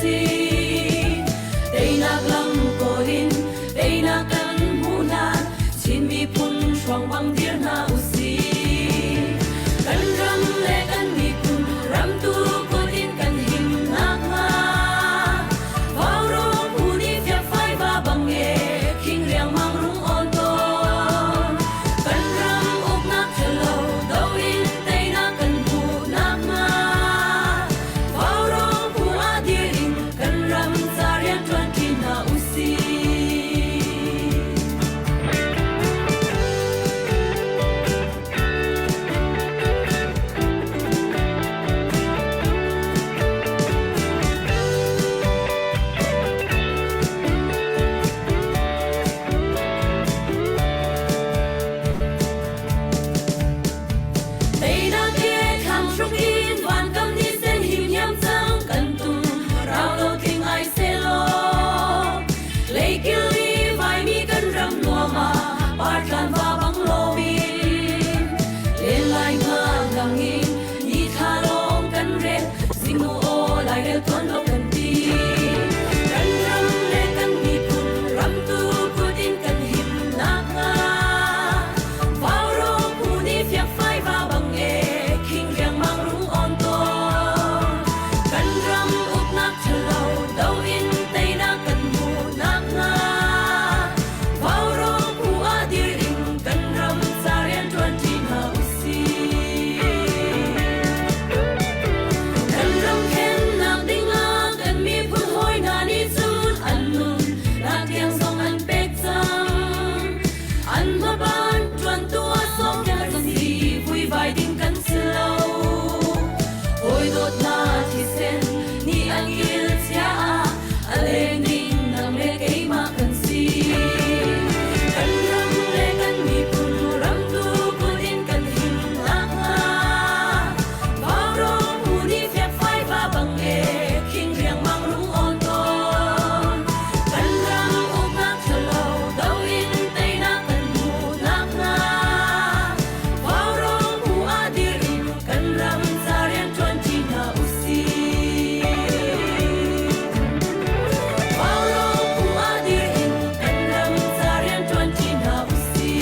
usih. Teinak lam kawl in teinak kan hmuh hlan Chin miphun hruang bang dir hna usih. Kan ram le kan miphun ramtu kut in kan him nakhnga Vaurawng phu nih fiakfai va bang e khing riangmang rung awn tawn. Kan ram uknak ṭhalo do in teinak kan hmuh nakhnga Vaurawng phu ah dir in kan ram ca rianṭuan ṭi hna usih. Teinak he thlang hruk in vankam ni sen him hiam cang kan tum rau lo tling ai selaw leikil i vaimi kan ram nuam ah partlan va bang lomin len lai nga lang in ni thla lawng kan rel zingnu aw lairel tuan lo kan ti kan ram le kan miphun ramtu kut in kan him nakhnga Vaurawng phu nih fiakfai va bang e khing riangmang rung awn tawn kan ram uknak ṭhalo do in teinak kan hmuh nakhnga Vaurawng phu ah dir in kan ram ca rian ṭuan ṭi hna usih. Kan ram khennak dingah kan miphun hawi hna nih cun an nun nak tiang zong an pek cang. An hmaban ṭuantu ah sawmkel kan si, vuivai ding kan si lo. Hawi dawt hna thisen nih an kil chia ah a leng ding nang le keimah kan si. Kan ram le kan miphun ramtu kut in kan him nakhnga Vaurawng phu nih fiakfai va bang e khing riangmang rung awn tawn. Kan ram uknak ṭhalo do in teinak kan hmuh nakhnga Vaurawng phu ah dir in kan ram ca rianṭuan ṭi hna usih. Vaurawng phu ah dir in kan ram ca rianṭuan ṭi hna usih.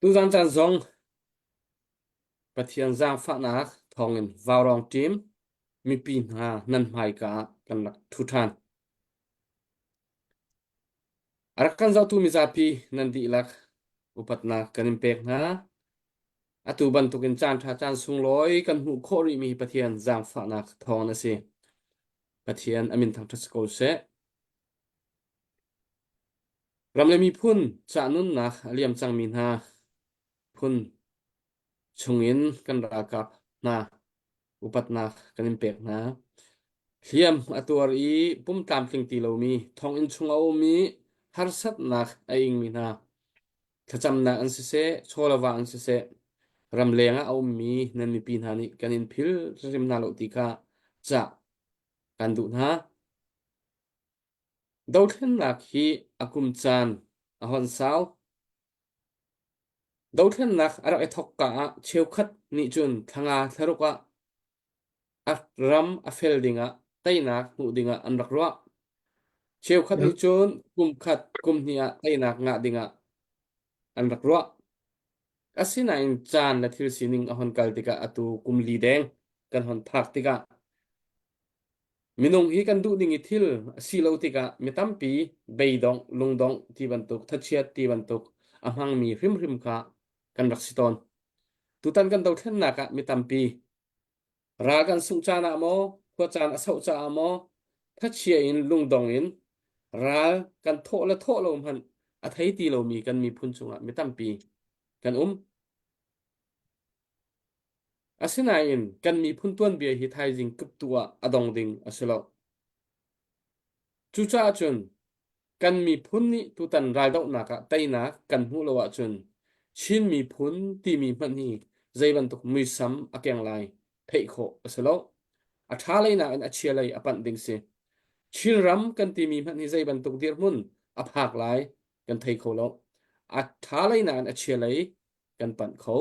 Tuzan caan zong Pathian zaangfahnak thawngin vaurawng ṭim mipi hna nan hmaika ah kan rak ṭhu ṭhan. A rak kan zohtu mizapi nan dihlak upatnak kan in pek hna. Atu bantukin caan ṭha caan sunglawi kan hmuh khawh rihmi hi Pathian zaangfahnak thawng a si. Pathian a min thangṭhat si ko seh. Ram le miphun cah nunnak a liam cangmi hna phun chungin kan ralkap hna upatnak kan in pek hna. Hliam a tuar i pum tlamtling ti lomi, thonginn chung a um i harsatnak a ingmi hna, thlacamnak an siseh, chawlava an siseh, ramleng ah a ummi nan mipi hna nih kan in phil hrim hna lo ti kha cah kan duh hna. Dothlennak hi a kum caan a hon sau. Dothlennak a rak i thawkka ah cheukhat nih cun thla nga thlaruk ah a ram a fel dingah teinak hmuh dingah an rak ruah. Cheukhat nih cun kum khat kum hnih ah teinak ngah dingah an rak ruah. Asinain caan le thil sining a hon kal tikah atu kum li deng kan hon phak tikah Minung hi kan duh ning i thil a si lo tikah mi tampi beidongh, lungdongh ti bantuk, thachiat ti bantuk a hmangmi hrimhrim kha kan rak si tawn. Tutan kan dothlennak ah mi tampi ral kan sungh caan ah maw, khua caan a sauh caah maw, thachia in lungdong in ral kan thawh le thawh lo hmanh a thei ti lomi kan miphun chungah mi tampi kan um. Asinain kan miphun tuanbia hi thaizing kuptu ah a dong ding a si lo. Cucaah cun kan miphun nih tutan raldohnak ah teinak kan hmuh lo ahcun Chin miphun timi hmanh hi zei bantuk muisam a keng lai theih khawh a si lo. A ṭha lei nakin a chia lei a panh ding si. Chinram kan timi hmanh hi zei bantuk dirhmun a phak lai kan thei kho lo. A ṭha lei nain a chia lei kan panh kho.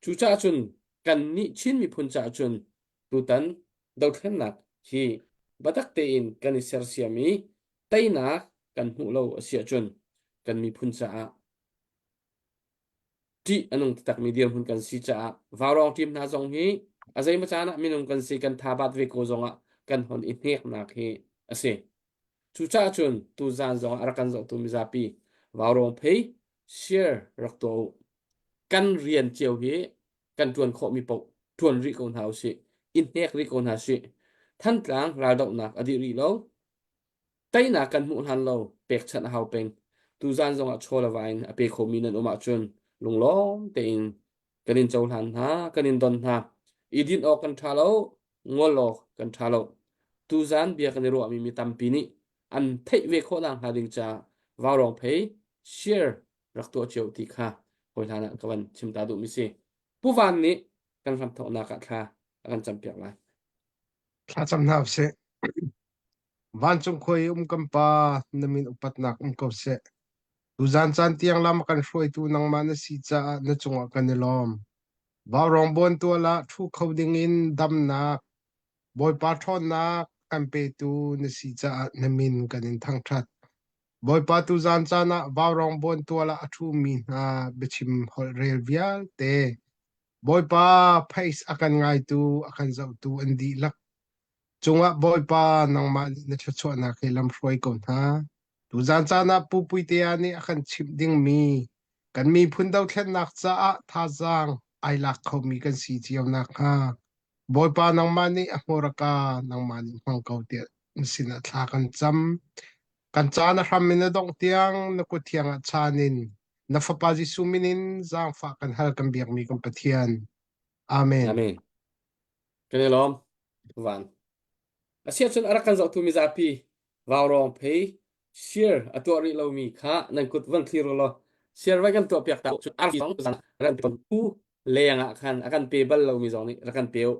Cucaah cun kannih Chin miphun caah cun tutan dothlennak hi biatak tein kan i sersiam i teinak kan hmuh lo a si ahcun kan miphun caah ṭih a nung taktakmi dirhmun kan si caah vaurawng ṭim hna zong hi a zeimaw caan ah minung kan si kan tha bat ve ko zongah kan hon i hneknak hi a si. Cucaah cun tuzaan zongah a rak kan zohtu mizapi vaurawng phei share rak tuah u. Kan rian cio hi kan ṭuan khawhmi paoh ṭuan rih ko hna usih. I hnek rih ko hna sih. Thantlang raldohnak a dih rih lo. Teinak kan hmuh hlan lo pekchanh a hau peng. Tuzaan zongah chaw le va in a pe khomi nan um ahcun lunglawm tein kan in cohlan hna, kan in don hna. I dinh awk kan ṭha lo, ngol awk kan ṭha lo. Tuzaan bia kan i ruahmi mi tampi nih an theih ve khawh nakhnga ding caah vaurawng phei share rak tuah cio ti kha hawi hlan ah ka van chim ta duhmi si. Pu Van nih kan hramthawknak ah thla a kan campiak lai. Thlacam hna usih. Vancung khua i um kan Pa, na min upatnak um ko seh. Tuzan caan tiang lam a kan hruaitu nangmah na si caah na cungah kan i lawm. Vaurawng buan tual ah ṭhu kho dingin damnak, Bawipa ṭhawnnak kan petu na si caah na min kan in thangṭhat. Bawipa tuzan caan ah vaurawng buan tual ah a ṭhumi hna biachim holh rel vialte Bawipa pheis a kan ngaitu a kan zohtu an dihlak cungah Bawipa nangmah nih na thluachuahnak he lamhruai ko hna. Tuzan caan ah Pu Puitea nih a kan chimh dingmi kan miphun dothlennak caah thazaang ai lak khomi kan si cio nakhnga Bawipa nangmah nih a hmurka nangmah nih hmang ko tiah na sinah thla kan cam. Kan caan a hram in a dongh tiang na kut thiang ah chaan in na Fapa Jesuh min in zaangfah kan hal kan biakmi kan Pathian. Amen. Amen. Kan i lawm. Van. Asiahcun a rak kan zohtu mizapi vaurawng phei share a tuah rih lomi kha nan kut van thlir law share vai kan tuah piak ta cu arfi zong ran pu leng ah khan a kan pe bal lomi zong nih rak kan pe u.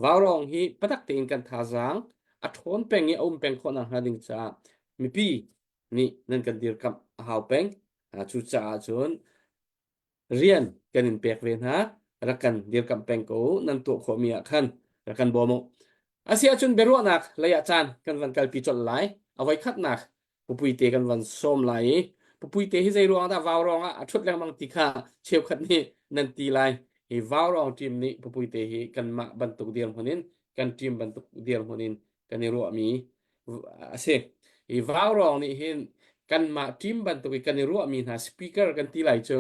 Vaurawng hi patak tein kan thazaang a ṭhawn peng i a um peng khawh nakhnga ding caah mipi nih nan kan dirkamh a hau peng. Cucaah cun rian kan in pek ve hna rak kan dirkamh peng ko u nan tuah khawhmi ah khan rak kan bawm u asi ahcun biaruahnak lei ah caan kan van kalpi colh lai a voi khatnak pupuite kan van sawm lai i pupuite hi zei ruang dah vaurawng ah a ṭhut lengmang ti kha cheukhat nih nan ti lai hi vaurawng team nih pupuite hi kanmah bantuk dirhmun in kan team bantuk dirhmun in kan i ruahmi a si. Hi vaurawng nih hin kanmah team bantuk i kan i ruahmi hna speaker kan ti lai cu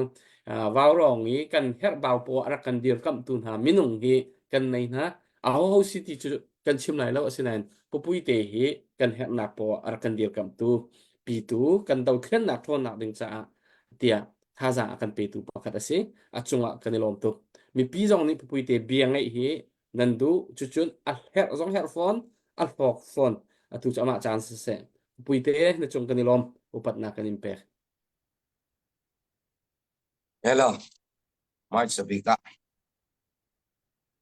vaurawng i kan herhbau paoh a rak kan dirkamhtu hna minung hi kan nei hna. Ahoho si ti cu kan chim lai lo asinain pupuite hi kan herhnak paoh a rak kan dirkamhtu pitu kan dothlennak ṭhawnnak ding caah tiah thazaang a kan petu pakhat a si. A cungah kan i lawm tuk. Mipi zong nih pupuite bia ngeih hi nan duh cucun a herh zong herh fawn a hlawk fawn atu cu amah caan siseh puite na cung kan i lawm upatnak kan in pek Hello, March sabik ah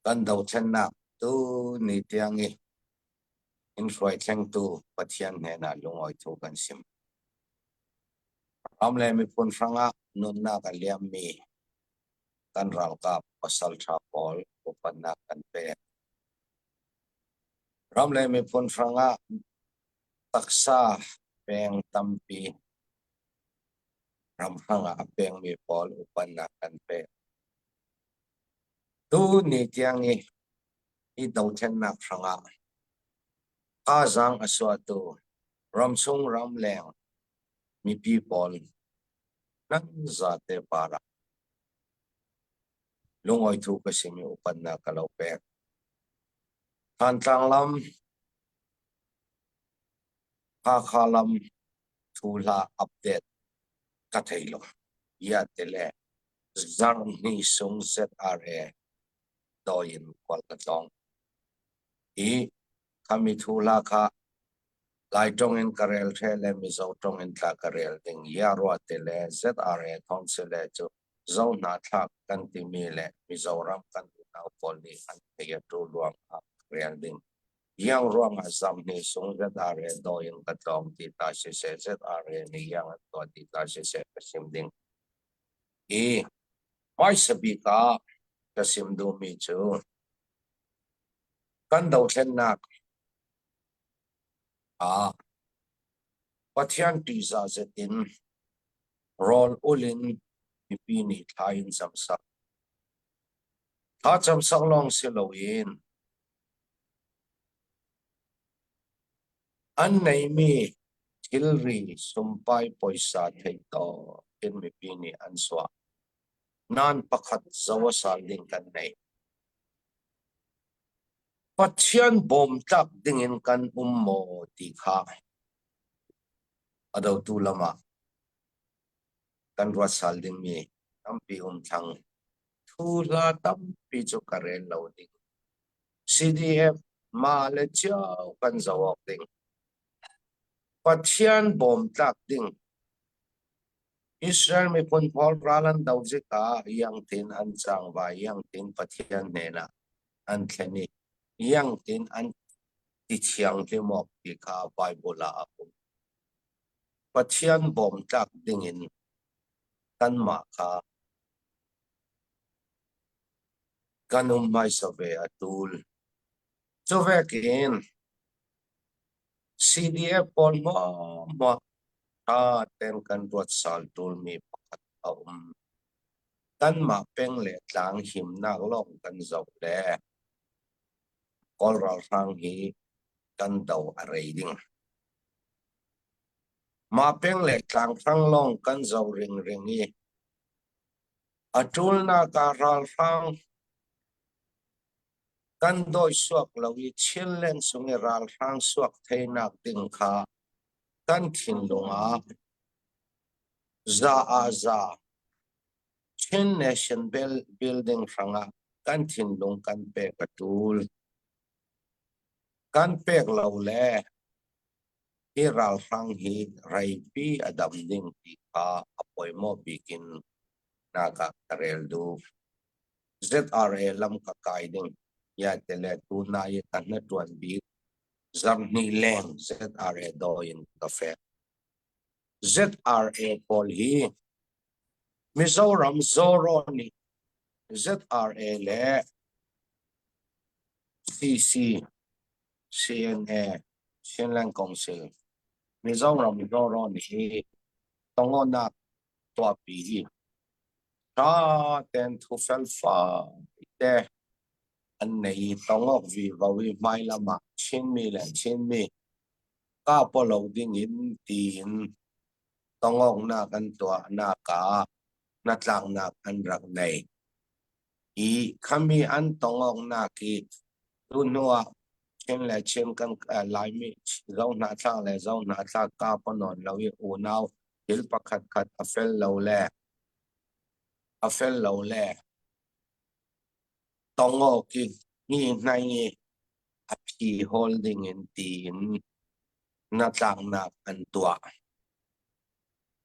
kan dothlennak tu ni tiang i in hruai thlengtu Pathian hnenah lungawi thu kan sim. Ram le miphun hrangah nunnak a liammi kan ralkap pasalṭha pawl upatnak kan pek. Ram le miphun hrangah taksa peng tampi ram hrangah a pengmi pawl upatnak kan pek. Tu ni tiang i hi dothlennak hrangah thazaang a suahtu ramchung ramleng mipi pawl nan zate par ah Lungawi thu ka simi upatnak ka lo pek. Thantlang lam, Hakha lam thu hla update ka thei lo. Ia te le zarh hnih sung ZRA dawi in kual ka tlawng. I khami thu hla kha Lai ṭong in ka rel ṭhe le Mizo ṭong in tla ka rel ding ia rua te le ZRA thawng si le cu Zohnahthlak kan timi le Mizoram kan unau pawl nih an thei a ṭu ruang ah rel ding. Iang ruangah zamhni sung ZRA daw in ka tlawng ti ta siseh, ZRA nih iang an tuah ti ta siseh ka sim ding. I hmaisa bik ah ka sim duhmi cu kan dothlennak ah Pathian ṭihzah zet in rawl ul in mipi nih thla in cam sak. Thla cam sak lawng si loin an neimi thilri sumpai puaisa theihtawk in mipi nih an suah. Nan pakhat zo a sal ding kan nei. Pathian bawmtlak dingin kan um maw ti kha a dotu lam ah kan ruat sal dingmi tampi um thlang. Thu hla tampi cu ka rel lo ding. CDF mah le cio kan zoh awk ding. Pathian bawmtlak ding. Israel miphun pawl ral an do tikah iangtin an cangva iangtin Pathian hnenah an thlen i iangtin an ti thianghlim awk ti kha Bible ah a um. Pathian bawmtlak dingin kanmah kha kan um hmaisa ve a tul. Cuvekin CDF pawl hmuahhmuah ṭha tein kan ruat sal ṭulmi pakhat a um. Kanmah peng le tlang himnak lawng kan zoh le Kawl ralhrang hi kan do a rei ding. Mah peng le tlang hrang lawng kan zoh ringring i a ṭulnak ah ralhrang kan dawi suak lo i Chinland chung i ralhrang suak theinak ding kha kan thinlung ah za ah za Chin Nation building hrangah kan thinlung kan pek a ṭul. Kan pek lo le hi ralhrang hi reipi a dam ding ti kha a pawimawh bik in nak ah ka rel duh. ZRA lam ka kai ding ya te le tunai i ka hnaṭuan bik zarhhnih leng ZRA dawi in ka fek. ZRA pawl hi Mizoram Zoro nih ZRA le CC CNA Chinland Council Mizoram Zoro nih tongonak tuahpi i ṭha tein thu felfai te an nei i tongok vivo i hmailam ah Chinmi le Chinmi kah lo ding in tiin tongoknak an tuahnak ah hnatlaknak an rak nei. I khami an tongoknak i tu hnu ah Chin le Chin kan Laimi zo hnahthlak le zo hnahthlak ka panon lo i unau thil pakhat khat a fel lo le a fel lo le tongok i hi hnai i a phi hawl ding in tiin hnatlaknak an tuah.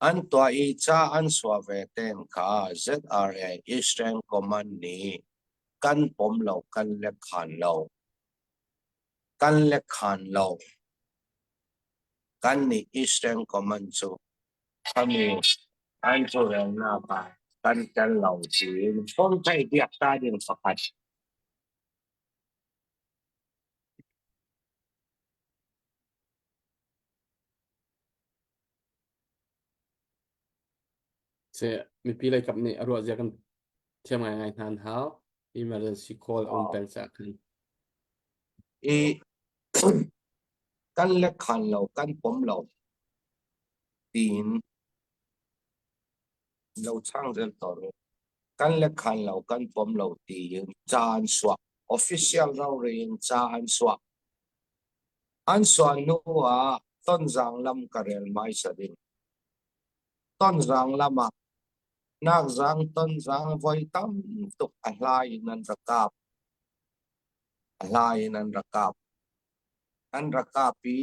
An tuah i ca an suah ve ten kha ZRA Eastern Command nih kan pom lo kan lekhan lo. Kan lekhan lo. Kan nih Eastern Command cu khami an carelnak ah kan tel lo tiin phone theih piak ta ding pakhat. Se mipi lei kap nih a ruah zia kan thiam ngaingai hna an hau. Emergency call a um peng caah khan. I kan le khan lo kan pom lo tiin lo chang zel to ru kan le khan lo kan pom lo tiin ca an suah official rori in ca an suah an suah hnu ah Tonzang lam ka rel hmaisa ding Tonzang lam ah Nakzang Tonzang voi tam tuk a hlai in an ra kap a hlai in an ra kap an ra kap i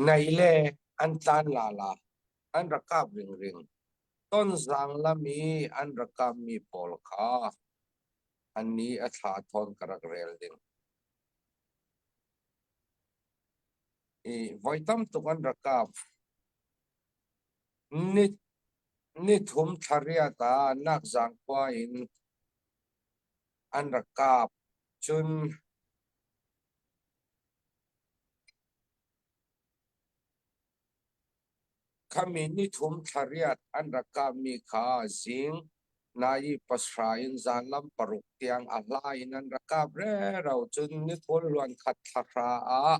nei le an tlan la la an ra kap ringring Tonzang lam i an ra kap mi pawl kha an ni a thla thawn ka rak rel ding. I voi tam tuk an rak kap. Ni ni thum thla riat ah Nakzang khua in an rak kap. Cun Khami nithum thla riat an rak kahmi kha zing nai pasra in zanlam paruk tiang a hla in an rak kap rero. Cun ni kul luan khat thla hra ah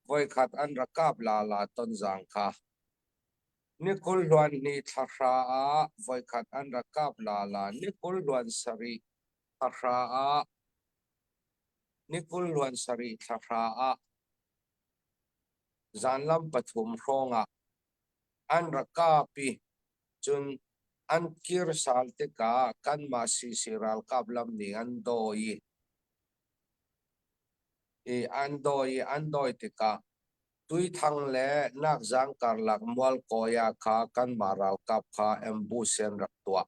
voikhat an rak kap lala Tonzang kha. Ni 20 hluan hnih thla hra ah voikhat an rak kap lala. Ni 20 hluan sarih thla hra ah ni 20 hluan sarih thla hra ah Zanlam pathum hrawngah an rak kap i cun an kir sal tikah kanmah CC ralkap lam nih an dawi i an dawi i an dawi tikah Tuithang le Nakzang karlak Mualkawi ah kha kanmah ralkap kha ambush an rak tuah.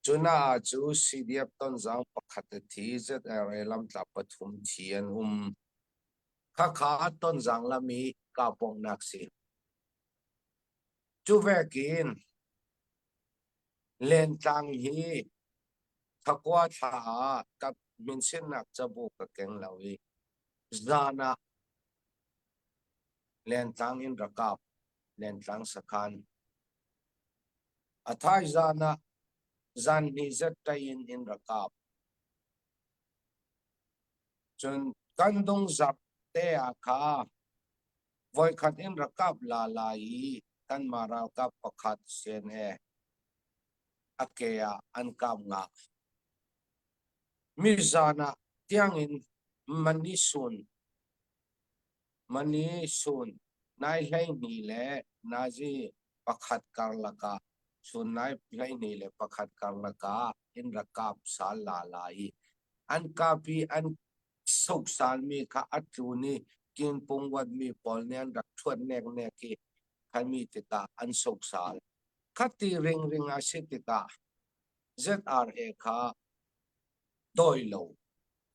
Cunaah cu CDF Tonzang pakhat a thi, ZRA lamtla pathum thi an um. Khakha Tonzang lam i kahpawngnak si. Cu vekin Lentlang hi thakua thla ah ka minsinnak cabu ka keng lo i zan ah Lentlang in rakap Lentlang sakhan a thai zan ah zan hnih zet in in rakap Cun kan dungzarh te ah kha voikhat in rak kap la lai i kanmah ralkap pakhat CNA a ke ah an kap ngah. Mizan ah tiangin mani sun mani sun nai 12 le nazi pakhat karlak ah chun nai 12 le pakhat karlak ah in rak kap sal la lai i an kap i an soksalmi kha a tlun i kinpung uatmi pawl nih an rak ṭhuat neknek i khalmi tikah an soksal. Khati ringring a si tikah ZRA kha dawi lo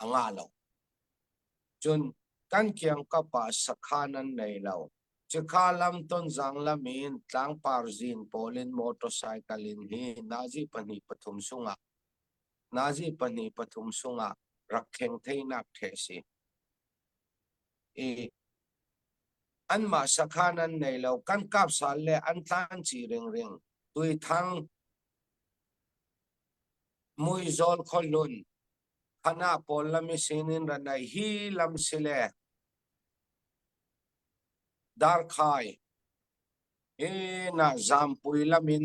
a ngah lo. Cun kan kiangkap ah sakhan an nei lo. Cikha lam Tonzang lam in tlangpar zin pawl in motorcycle in hi nazi pahnih pathum sungah nazi pahnih pathum sungah rak kheng theinak ṭheh si. I anmah sakhan an nei lo kan kap sal le an tlan ci ringring tuithang muizawl kholun khana pawl lam i sinin ranai hi lam sile darkhai hi na zampui lamin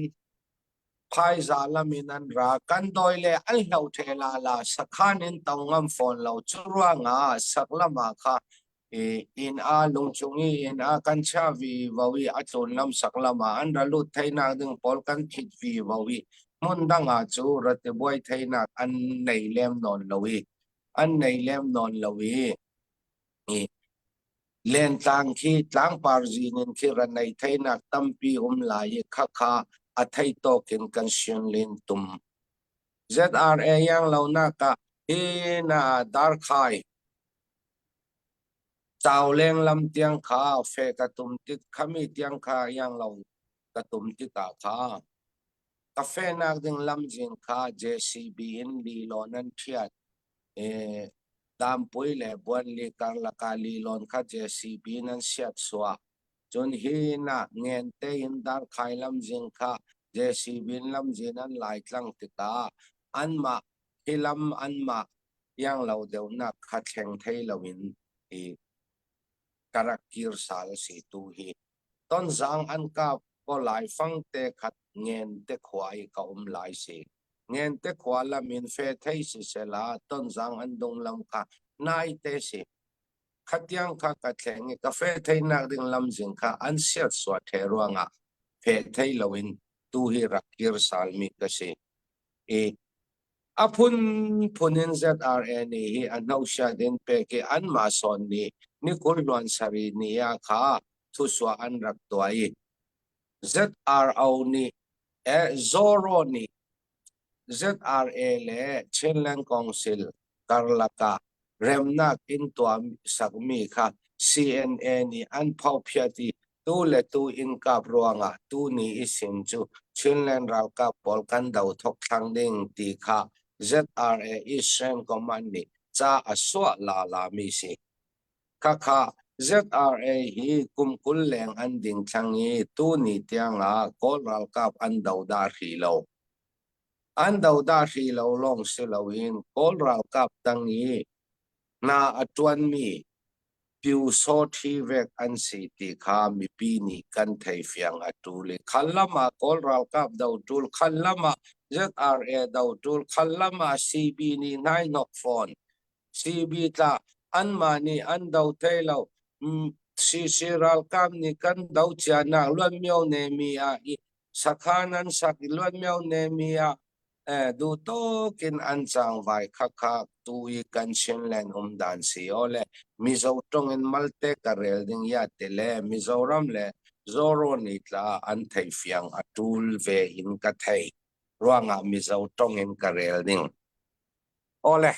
Phaiza lam in an ra. Kan dawi le an hlo the la la sakhan in to ngam fawn lo. Cu ruangah sak lam ah kha inn a lungchung i inn a kan chia vi vo i a tlun lam sak lam ah an ra lut theinak ding pawl kan thit vi vo i hmun dang ah cu ra ti buai theinak an nei lem nawn lo i an nei lem nawn lo i Lentlang khi tlangpar zin in khi ra nei theinak tampi um lai i khakha a thei tawk in kan sian len tum. ZRA yang lo nak ah hi na darkhai Cau leng lam tiang kha fe ka tum tit khami tiang kha yang lo ka tum tit ah kha ka fe nak ding lam zin kha JCB in lilawn an thiat e Dampui le Buanli karlak ah lilawn kha JCB in an siat suah. Cun hi na ngen tein darkhai lamzing kha JCB in lamzin an lai tlang tikah anmah hi lam anmah iang lo deuhnak kha thleng thei loin i ka rak kir sal si tu hi. Tonzang an kap ko lai fangte khat ngen te khua i ka um lai si. Ngente khua lam in fe thei si sela tonzang an dung lam kha nai te si. Khatiang kha ka thleng i ka fe theinak ding lamzing kha an siat sua the ruangah fe thei loin tu hi rak kir salmi ka si. I a phun phun in ZRA nih hi a hnosiat in pek i anmah sawn nih ni 20 hluan sari ni ah kha thusua an rak tuah i ZRO nih Zoro nih ZRA le Chinland Council karlak ah remnak inn tuah sakmi kha. CNA nih an phophiat i tu le tu in kap ruangah tuni i sim cu Chinland ralkap pawl kan do thok thlang ding ti kha ZRA Eastern Command nih ca a suah lala mi si. Khakha ZRA hi kum 20 leng an ding thlang i tuni tiangah Kawl ralkap an do dah hrih lo. An do dah hrih lo lawng si loin Kawl ralkap tang i hna a ṭuanmi Pyusawṭhi vek an si ti kha mipi nih kan theifiang a ṭul i khal lam ah Kawl ralkap do ṭul, khal lam ah ZRA do ṭul, khal lam ah CB nih hnaihnok fawn. CB tla anmah nih an do thei lo. CC ralkap nih kan do cia nak Luanmyo nemi ah i sakhan an sak i Luanmyo nemi ah duh tawkin an cangvai khakha tu i kan Chinland um dan si o le Mizo tong in malte ka rel ding ya te le Mizoram le Zoro ni tla an thei fiang a tul ve in ka thei ruangah Mizo tong in ka rel ding ole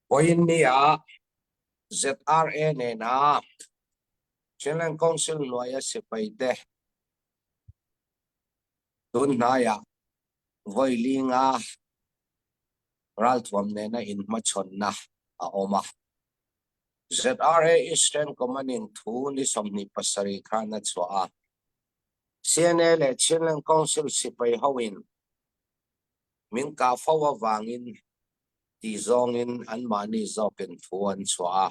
Voin ni ah ZRA nena Chinland Council hnuai a sipai te Tunhnai ah voi li nga ralthuam nena inhmachhawnna a awm a. ZRA Eastern Command in thu ni 27 khan a chhuah a. CNA leh Chinland Council sipai ho in min kah fo avangin ti zawngin anmahni zawkin thu an chhuah a.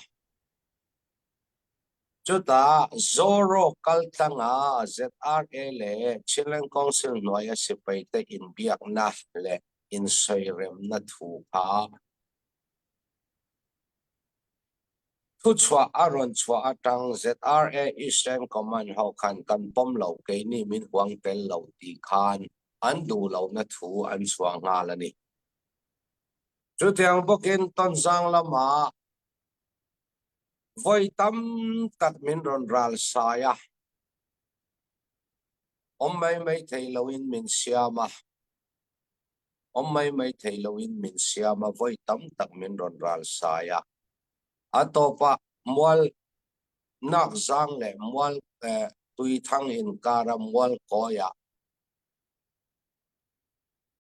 Chutah Zoro kaltlanga ZRA leh Chinland Council hnuaia sipaite inbiakna leh insawiremna thu kha thuchhuah a rawn chhuah atang ZRA Eastern Command ho khan kan pawm lo keini min huang tel lo tih khan an duh lohna thu an chhuah nghal a ni. Chutiang bawkin Tonzang lamah Voi tam tak min rawn ral sai a, awm mai mai thei loin min siam a, awm mai mai thei loin min siam a, voi tam tak min rawn ral sai a. A tawpah mual nak zang leh mual tuithang inkara mual kawiah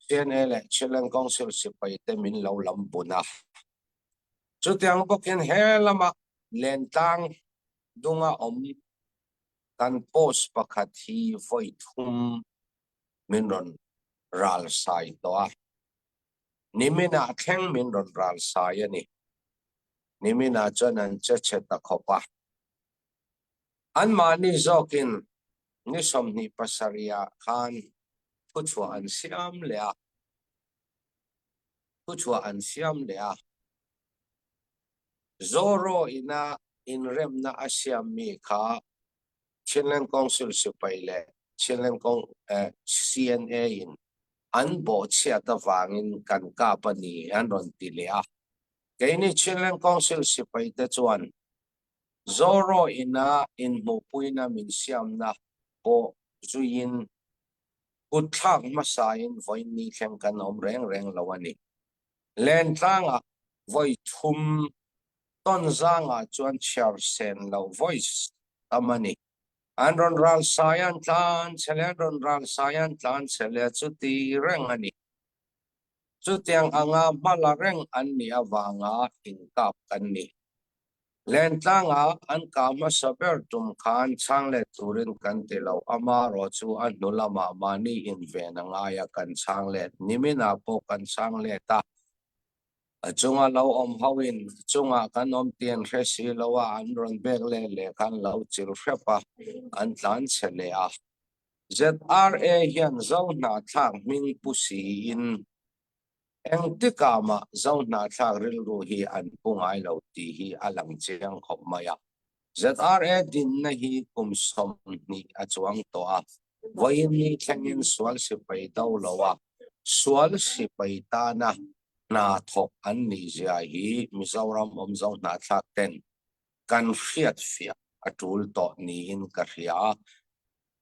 CNA leh Chinland Council sipai te min lo lam bun a. Chutiang bawkin he lama lentlang dunga awm kan post pakhat hi vawi thum min rawn ral sai tawh a. Niminah thleng min rawn ral sai a ni. Niminah chuan an che chhe ta khawp a. Anmahni zawkin ni 27 ah khan thuchhuah an siam leh a. Thuchhuah an siam leh a. Zoro ina inremna a siammi kha Chinland Council sipai leh Chinland CNA in an bawhchhiat avangin kan kap a ni an rawn ti leh a. Keini Chinland Council sipai te chuan Zoro ina inhmuhpuina min siamna pawh zuiin kutthlak hmasain vawi ni thleng kan awm reng reng lo a ni. Lentlangah vawi thum, Tonzangah chuan chhiar sen loh vawi tam a ni. An rawn ral sai an tlan che leh an rawn ral sai an tlan che leh chuti reng a ni. Chutiang anga hmala reng an nih avanga inkap kan ni. Lentlangah an kah hmasa ber tum khan chhang let turin kan ti lo, amarawh chu a hnu lamah mahni inven a ngai a, kan chhang let. Niminah pawh kan chhang let a, a chunga lo awm hoin a chungah kan awm tih an hre si lo a, an rawn bek leh leh khan lo chil hrep a, an tlan chhe leh a. ZRA hian Zohnahthlak hming pu siin Engtikah mah Zohnahthlak rilru hi an pu ngai lo tih hi a lang chiang khawp mai a. ZRA dinna hi kum 20 a chuang tawh a, vawiin ni thlengin sual sipai do lo a, sual sipai tana hna thawk an nih zia hi Mizoram awm Zohnahthlak ten kan hriatfiah a tul tawh niin ka hria a.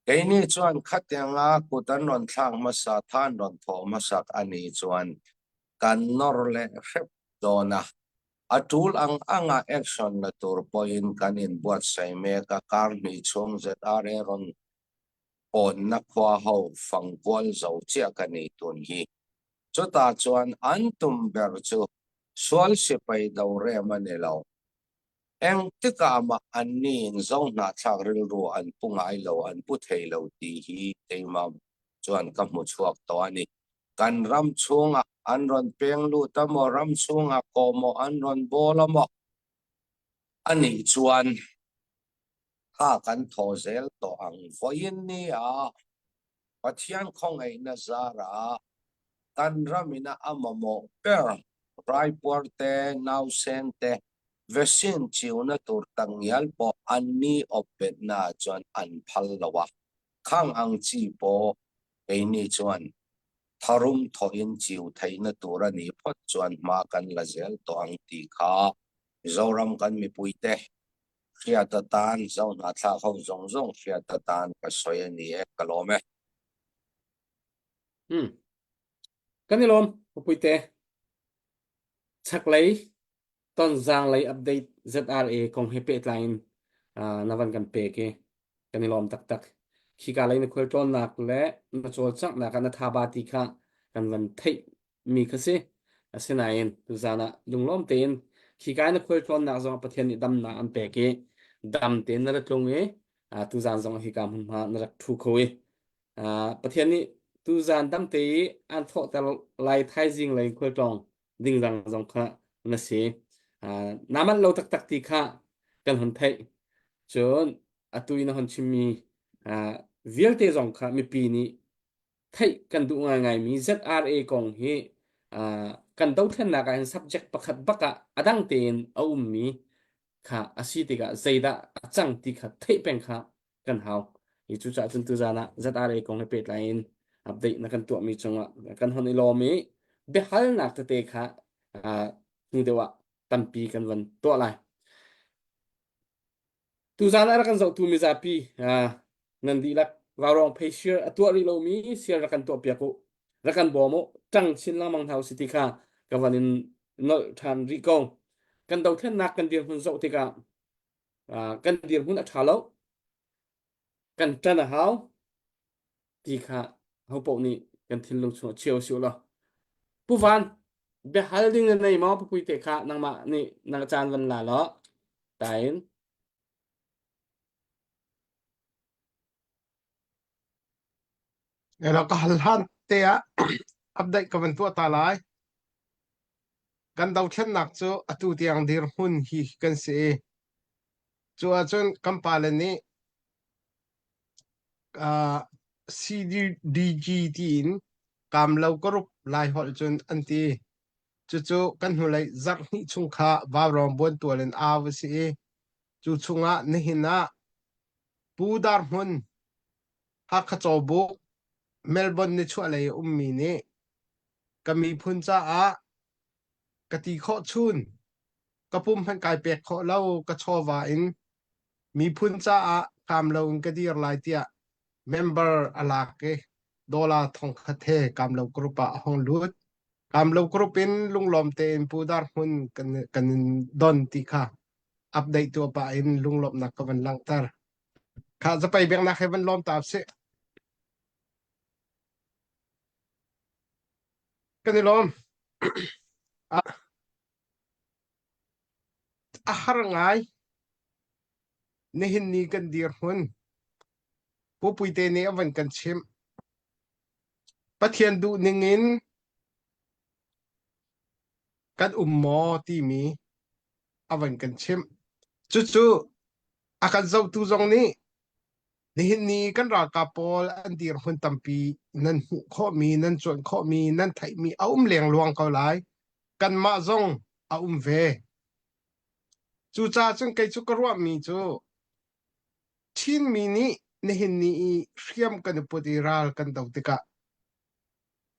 Keini chuan khatianga kut an rawn thlak hmasa, tha an rawn thawh hmasak a nih chuan kan nawr leh hrep dawn a. A tul ang anga action la tur pawhin kan inbuatsaih mek a, kar hnih chhung ZRA rawn pawnna khua ho fang kual zo chiah ka ni tun hi. Chutah chuan an tum ber chu sual sipai do rem a ni lo. Engtikah mah anniin zo hnahthlak rilru an pu ngai lo, an pu thei lo tih hi keimah chuan ka hmu chhuak tawh a ni. Kan ram chhungah an rawn peng lut a maw, ram chhungah kawhmawh an rawn bawl a maw? A nih chuan kha kan thaw zel tawh ang. Vawiin nia Pathian khawngaihna zarah kan ramina a mamawh ber raipuar te, nausen te, vaccine chiuna tur takngial pawh anni awpbetna chuan an phal lo a, khang ang chi pawh keini chuan tharum thawhin chiu theihna tur a nih phawt chuan hma kan la zel tawh ang tih kha Mizoram kan mipuite hriat atan Zohnahthlak ho zawng zawng hriat atan ka sawi a ni e, ka lawm e. Hmm. Kan i lawm, Pupuite. Chaklei tonzang lei update ZRA kong he pehtlai in na van kan pek i kan i lawm taktak. Khika lei na khualtlawnnak le na cawlcanghnak ah na thaba ti kha kan van theih mi kha si. Asinain tuzan ah lunglawm tein khika na khualtlawnnak zong Pathian nih damnak an pek i dam tein na ra tlung i tuzan zong hika hmunhma na rak ṭhu kho i Pathian nih tuzan dam te i an thawhter lai thaizing lei khualtlawng dingdang zong kha na si. Naa manh lo taktak ti kha kan hun theih. Cun atu i na hun chimmi vialte zong kha mipi nih theih kan duh ngaingaimi ZRA kong hi kan dothlennak ah hin subject pakhat bak ah a dang tein a ummi kha a si tikah zeidah a cang ti kha theih peng kha kan hau. Hi cucaah cun tuzan ah ZRA kong he pehtlai in update na kan tuahmi cungah kan hon i lawm i biahalnak tete kha hnu deuh ah tampi kan van tuah lai. Tuzan ah rak kan zohtu mizapi nan dihlak vaurawng phei share a tuah rih lomi share rak kan tuah piak u. Rak kan bawm u. Ṭang chin lengmang hna usih ti kha ka van in nolh ṭhan rih ko. Kan dothlennak kan dirhmun zoh tikah kan dirhmun a ṭha lo. Kan ṭan a hau ti kha hopaoh nih kan thinlung chungah chia usih law. Pu Van, biahal ding na nei maw? Pupui te kha nangmah nih na caan van la law. Tain. Elo ka hal hlan te ah update ka van tuah ta lai. Kan dothlennak cu atu tiang dirhmun hi kan si i cu ahcun kan pale nih uh, CDDG tiin Kamlo Group Laiholh cun an ti. Cucu kan hnulei zarh hnih chung kha Vaurawng buantual in au a si i cu chungah nihin ah Pu Dar Hmun Hakha Cawbuk Melbourne nichuahlei a ummi nih ka miphun caah ka ti khawh chun ka pum hmanh kai pek khawh lo ka chawva in miphun caah kaam lo in ka dir lai tiah member a lak i dollar thongkhat he kaamlo group ah a hung lut. Kaamlo group in lunglawm tein Pu Dar Hmun kan, kan in don ti kha update tuah pah in lunglawmhnak ka van langhter. Kha zapei biaknak he van lawm ta sih. Kan i lawm. A har ngai. Nihin ni kan dirhmun. Pu Puite nih a van kan chimh. Pathian duh ning in kan um maw timi a van kan chimh. Cucu a kan zohtu zong nih Nihin ni kan ralkap pawl an dirhmun tampi nan hmuh khawhmi, nan cuanh khawhmi, nan theihmi a um lengluang ko lai. Kanmah zong a um ve. Cucaah cun kei cu ka ruahmi cu Chinmi nih nihin ni i hriam kan i put i ral kan do tikah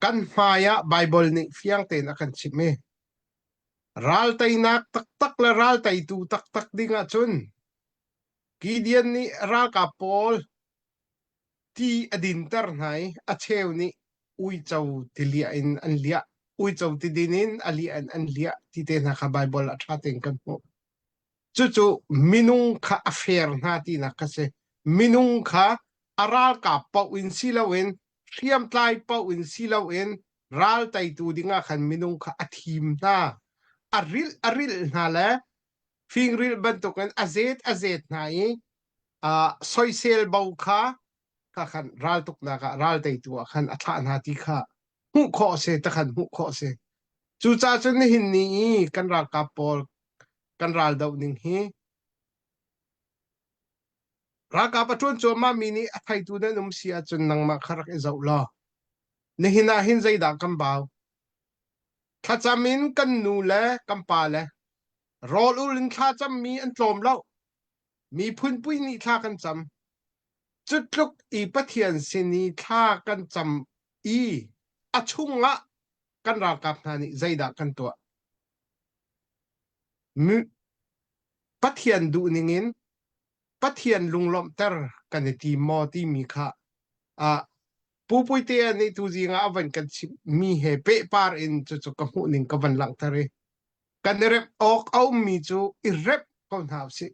kan hmai ah Baibal nih fiang tein a kan chimh i ral teinak taktak le ral teitu taktak ding ahcun Gideon nih ralkap pawl ti a dinter hna i a cheu nih uico tiliah in an liah. Uico tidin in a liah in an liah ti te hna kha Baibal ah ṭha tein kan hmuh. Cucu minung kha a fer hna tinak kha si. Minung kha a ralkap paoh in si loin hriamtlai paoh in si loin ral teitu dingah khan minung kha a thim hna. A rilh a rilh hna le fingrilh bantukin a zet a zet hna i uh, soisel bo kha kha khan raltuknak ah ral teitu ah khan a thlah hna ti kha hmuh khawh a si takhan hmuh khawh a si. Cucaah cun nihin ni i kan ralkap pawl kan ral doh ning hi ralkap a ṭuan cuahmah mi nih a theitu nan um si ahcun nangmah kha rak i zoh law nihin ah hin zeidah kan bau thlacam in kan nu le kan pa le rawl ul in thlacam mi an tlawm lo miphun pui nih thla kan cam cu tluk i Pathian sin i thla kan cam i a chungah kan ralkap hna nih zeidah kan tuah Pathian duh ningin Pathian lunglawmhter kan i tim maw timi kha ah Pu Puitea nih tuzing ah a van kan chimhmi he pehpar in cucu ka hmuh ning ka van langhter i kan i remh awk a ummi cu i remh ko hna usih.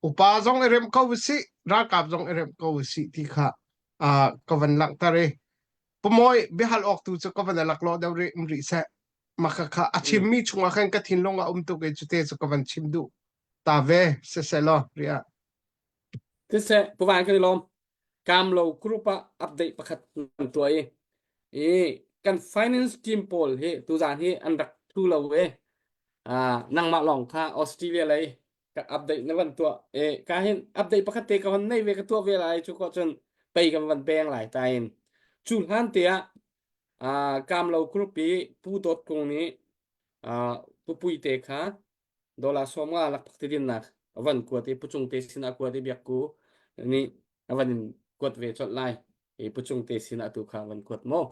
Upa zong i remh ko usih, ralkap zong i remh ko usih ti kha uh, ka van langhter i Pumawi biahal awk tu cu ka van laklawh deuh rih um rih seh. Maka kha a chimmi chungah khan ka thinlung a um tuk i cute cu ka van chim duh ta ve siselaw ria. Siseh, Puvan kan i lawm. Kamlo group ah update pakhat kan tuah i i kan finance team pawl hi tuzan hi an rak thu lo e. Ah, nangmah lawng kha Australia lei ka update na van tuah e ka hin update pakhat te ka hon nei ve ka tuah ve lai cu ko cun pei kan van peng lai ta in cu hlan te ah ah Kamlo group i Pu Dawt Kung nih ah Pu Pui te kha dollar 50 lakphak ti dinnak a van kuat i Pu Cung te sinah kuat i Biak Ku nih a van in kuat ve colh lai i Pu Cung te sinah tu kha van kuat maw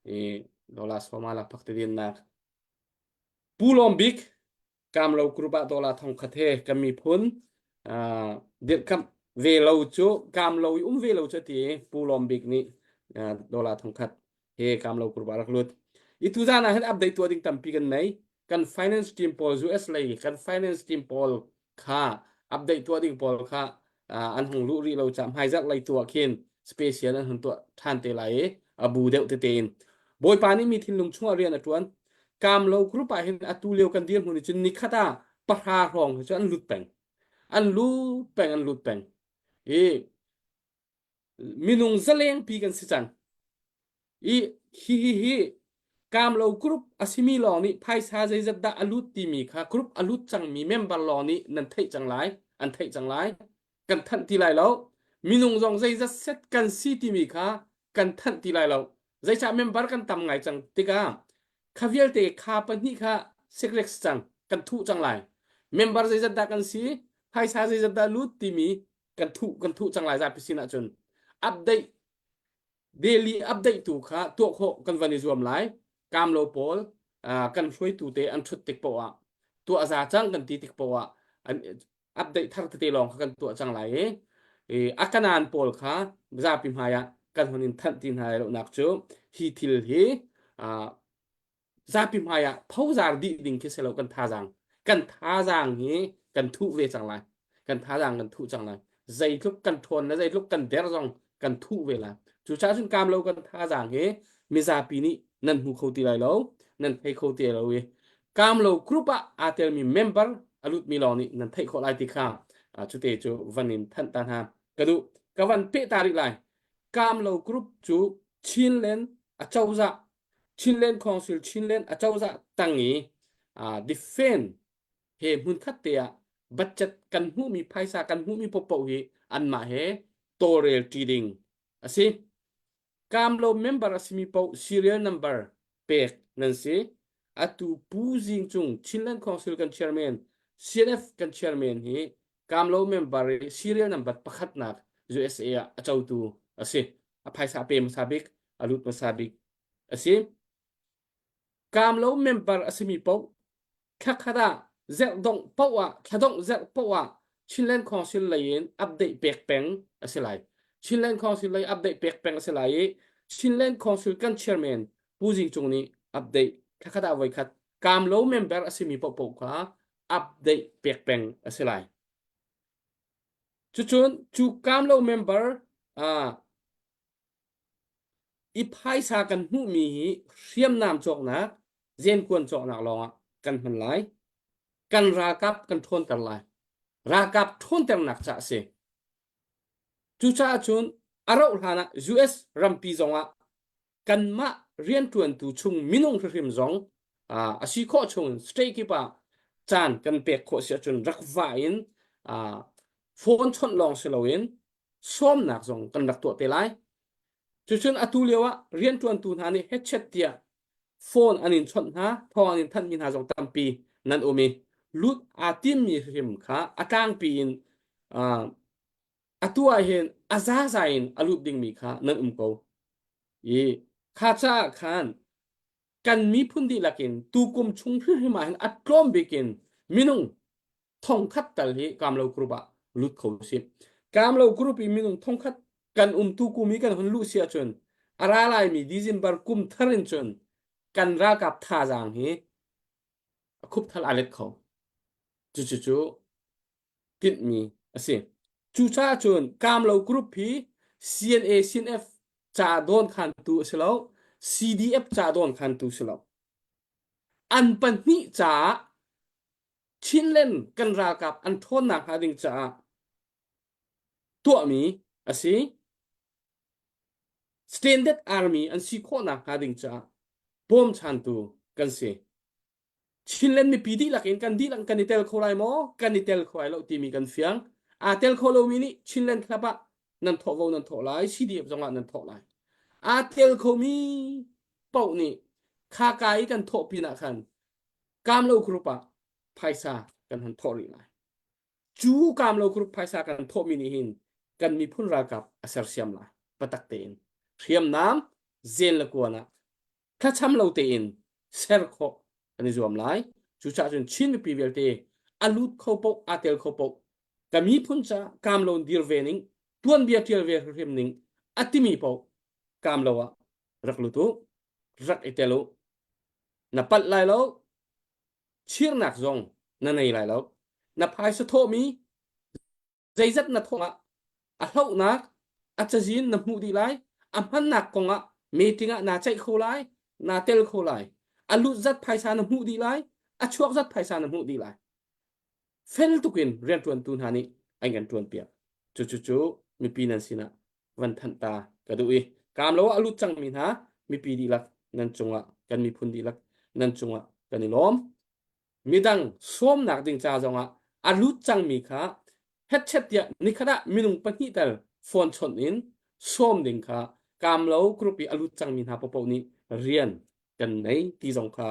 i dollar 50 lakphak ti dinnak Pu Lawm Bik Kamlo group ah dollar 1000 he kan miphun dirhkamh ve lo cu Kamlo i um ve lo cu ti Pu Lawm Bik nih dollar 1000 he Kamlo group ah rak lut. I tuzan ah hin update tuah ding tampi kan nei. Kan finance team pawl US lei kan finance team pawl kha update tuah ding pawl kha an hung luh rih lo ca hmaizarh lei tuah khin special an hun tuah ṭhan te lai i a bu deuh tete in Bawipa nih mi thinlung chungah rian a ṭuan Kamlo group ah hin atu lio kan dirhmun cun nikhat ah pahra hrawng hi cu an lut peng an lut peng an lut peng i minung zalengpi kan si cang i hi hi hi Kamlo group a simi lawng nih phaisa zeizat dah a lut timi kha group a lut cangmi member lawng nih nan theih cang lai an theih cang lai kan thanh ti lai lo minung zong zeizat set kan si timi kha kan thanh ti lai lo zeicah member kan tam ngai cang tikah kha vialte kha pahnih kha secret cang kan thuh cang lai member zeizat dah kan si phaisa zeizat dah lut timi kan thuh kan thuh cang lai zapi sin ahcun update daily update tu kha tuah khawh kan van i zuam lai kamlo pawl kan hruaitu te an thut tik poah ah tuah za cang kan ti tik poah ah an update thar tete lawng kha kan tuah cang lai i a kanan pawl kha zapi hmai ah kan hun in thanh ti hna lo nak cu hi thil hi zapi hmai ah phozar dih ding khi si lo kan thazaang kan thazaang hi kan thuh ve cang lai kan thazaang kan thuh cang lai zeitluk kan ṭhawn le zeitluk kan der zong kan thuh ve lai cucaah cun kaam lo kan thazaang hi mizapi nih nan hmu kho ti lai lo nan thei kho ti lo i kaam lo group ah aa telmi member a lutmi lawng nih nan theih khawh lai ti kha cute cu van in thanh ta hna ka duh ka van peh ta rih lai kaam lo group cu Chinland acozah Chinland Council Chinland acozah tang i defend he hmunkhat te ah budget kan hmuhmi phaisa kan hmuhmi popoh hi anmah he tawlrel ṭi ding a si. Kamlo member a simi paoh serial number pek nan si. Atu Pu Zing Cung Chinland Council kan chairman CNF kan chairman hi Kamlo member i serial number pakhatnak USA ah a cotu a si. A phaisa a pe hmasa bik, a lut hmasa bik a si. Kamlo member a simi paoh thlakhat ah zerh dongh paoh ah thladongh zerh paoh ah Chinland Council lei in update pek peng a si lai. Chinland Council lei update pek peng a si lai i Chinland Council kan chairman Pu Zing Cung nih update. Thlakhat ah voikhat kaamlo member a simi paohpaoh kha update pek peng a si lai. Cucun cu kaamlo member uh, i phaisa kan hmuhmi hi hriamnam cawknak, zenkuan cawknak lawngah kan hman lai. Kan ralkap kan ṭhawnter lai. Ralkap ṭhawnternak ca a si. Cucaah cun a rauh hlan ah US rampi zongah kanmah rianṭuantu chung minung hrimhrim zong a si khawh chung state kip ah caan kan pek khawh si ahcun rak vah in phone chawnh lawng si loin sawmnak zong kan rak tuah te lai. Cucun atu lio ah rianṭuantu hna nih headset tiah phone an in chawnh hna, thawng an in thanhmi hna zong tampi nan um i lut aa timmi hrim kha a tlangpi in atu ah hin a zaza in a lut dingmi kha nan um ko. I kha caah khan kan miphun dihlak in tukum chung hrimhrim ah hin a tlawm bik in minung thongkhat tal hi Kamlo group ah lut kho si. Kamlo group i minung thongkhat kan um tu kum i kan hun luh si ahcun a ra laimi December kum thar in cun kan ralkap thazaang hi a khupthal aa let kho. Cucu cu tinhmi a si. Cucaah cun Kamlo group hi CNA CNF ca dawnkhantu a si lo, CDF ca dawnkhantu si lo. An pahnih caah Chinland kan ralkap an ṭhawnnak hnga ding caah tuahmi a si. Standard Army an si khawhnak hnga ding caah bawmchantu kan si. Chinland mipi dihlak in kan dihlak kan i tel kho lai maw? Kan i tel kho lai lo timi kan fiang. Aa tel kho lomi nih Chinland Club ah nan thawh vo nan thawh lai, CDF zong ah nan thawh lai. Aa tel khomi paoh nih khaka i kan thawh pin ah khan Kamlo group ah phaisa kan han thawh rih lai. Cu Kamlo group phaisa kan thawhmi nih hin kan miphun ralkap a sersiam lai. Patak tein hriamnam zen le kuan ah thlacham lo tein ser khawh kan i zuam lai. Cucaah cun Chin mipi vialte a lut kho paoh aa tel kho paoh ka miphun ca kamlo dir ve ning tuanbia ṭial ve hrim ning a timi paoh kamlo ah rak lut u rak i tel u na palh lai lo chirnak zong na nei lai lo na phaisa thawhmi zeizat na thawh ah a hlohnak a cazin na hmuh dih lai a hmannak kong ah meeting ah naa ceih kho lai naa tel kho lai a lut zat phaisa na hmuh dih lai a chuak zat phaisa na hmuh dih lai fel tukin rianṭuantu hna nih an kan ṭuanpiak cucu cu mipi nan sinah van thanh ta ka duh i kaam lo ah a lut cangmi hna mipi dihlak nan cungah kan miphun dihlak nan cungah kan i lawm midang sawmnak ding ca zongah a lut cangmi kha hetchet tiah nikhat ah minung pahnih tal phone chawnh in sawm ding kha kaamlo group i a lut cangmi hna paohpaoh nih rian kan nei ti zong kha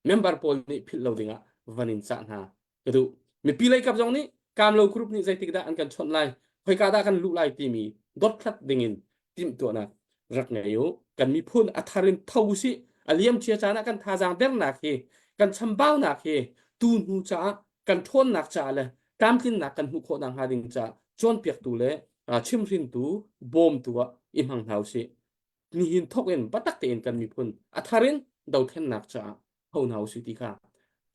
member pawl nih philh lo dingah van in cah hna ka duh. Mipi lei kap zong nih kaamlo group nih zeitik dah an kan chawnh lai, khoika dah kan luh lai timi dothlat dingin timhtuahnak rak ngei u. Kan miphun a thar in tho usih. A liamcia caan ah kan thazaang dernak hi, kan chambaunak hi tu hnu caah kan ṭhawnnak caah le tlamtlinnak kan hmuh khawh nakhnga ding caah cawnpiaktu le chimhrintu, bawmtu ah i hmang hna usih. Nihin thawk in biatak tein kan miphun a thar in dothlennak caah tho hna usih ti kha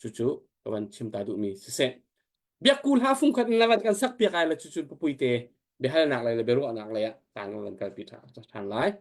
cucu ka van chim ta duhmi siseh. Biakku hla fungkhat in na van kan sak piak ai le cucu papuite biahalnak lei le biaruahnak lei ah kaan van kalpi ṭhan lai.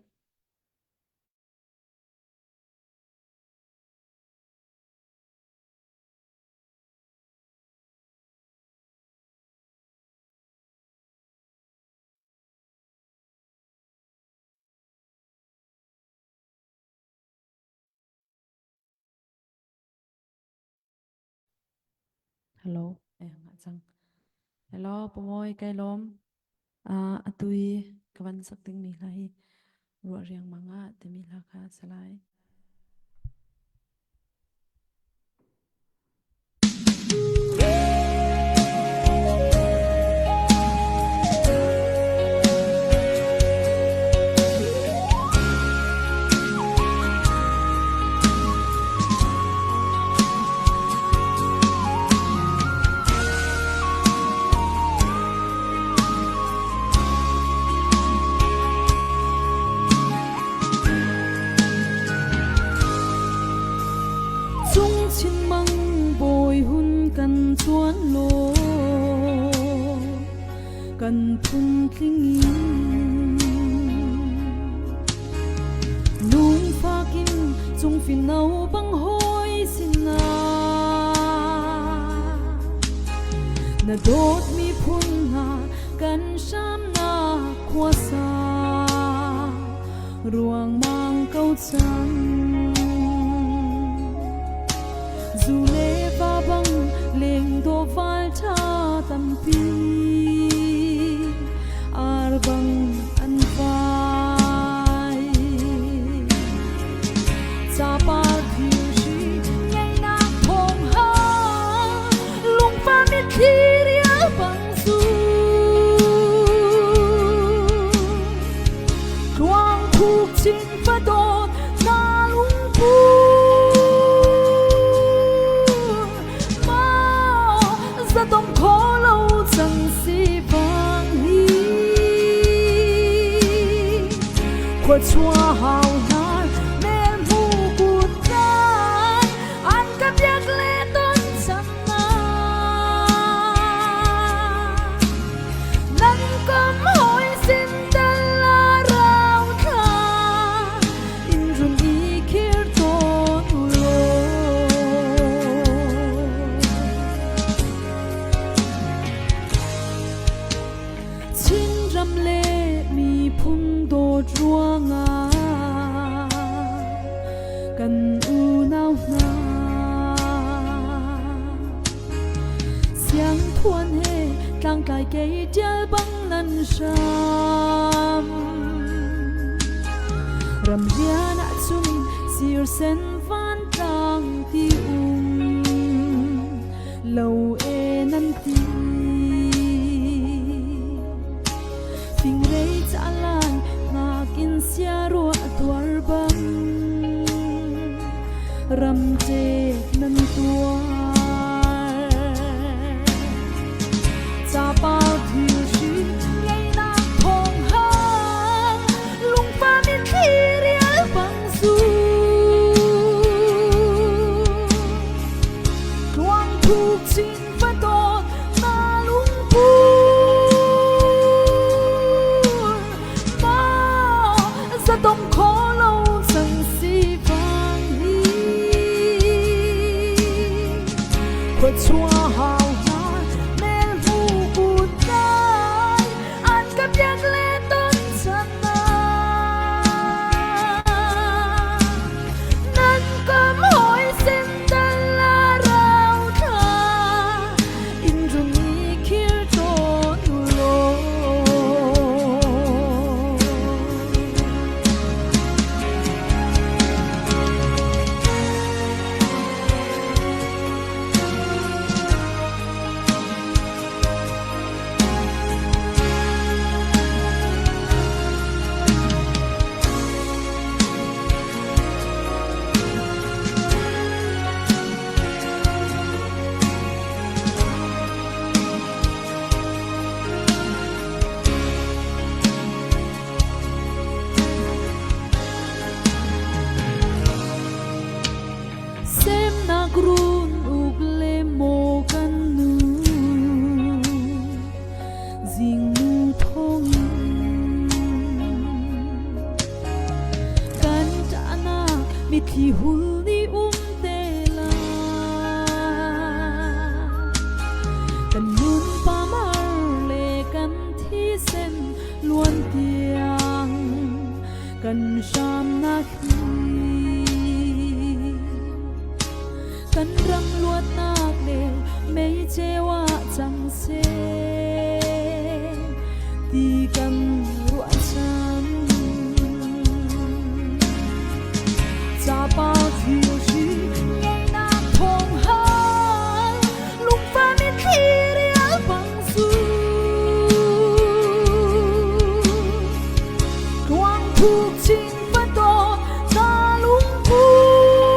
Hello, eh ngah cang. Hello, Pamoy, kai lawm. Uh, atu i ka van sak dingmi hla hi ruah riangmang ah timi hla kha a si lai. Kan phun tling in lungfak in cungfino bang hawi sinah na dawtmi phun hna kan hramnak khuasa ruangmang ko cang. Zu le va bang lengdawh val ṭha tampi ar bang an vai. Capar thirhri ngeihnak thawng ha lungfa mitthli rial bang zu. Tluang thuk chin fadawt na lungpu ma zadong kho lo cang si bang hi khua chua hau hnar mel mu kut tlai an ka biak le ton cang na Nan kam hawi sin tal a rau thla in run i khir tawn u law. Chinram le miphun dawt ruangah kan unau hna Siangthuan he tlangtlai kei ṭial bang nan hram. Ramrian ahcun sirsen vantlang ti um lo e nan ti. Fingrei ca lai ngak in siaruah tuar bang ramcek nan tuar. Capar thilhri ngeinak thawng hang lungfa mitthli rial bang zu. Tluang thuk chin va dawt na lungpur ma zadong kho lo cang si vang hi khua chua hau hna mel mu kut dai an ka biak le ton chan na nan kam hoi sin tal la rau tha in run i khir tawn u law. Semnak run uk le maw kan nu zingnu thawng kan ṭahnak mitthli hul nih um te lai kan nun pamar le kan thisen luan tiang kan hramnak hi kan ram luatnak le mei ceu ah cang seh ti kan ruahchan. Capar thilhri ngeinak thawng hal lungfa mitthli rial bang zu. Tluang thuk chin va dawt na lungpur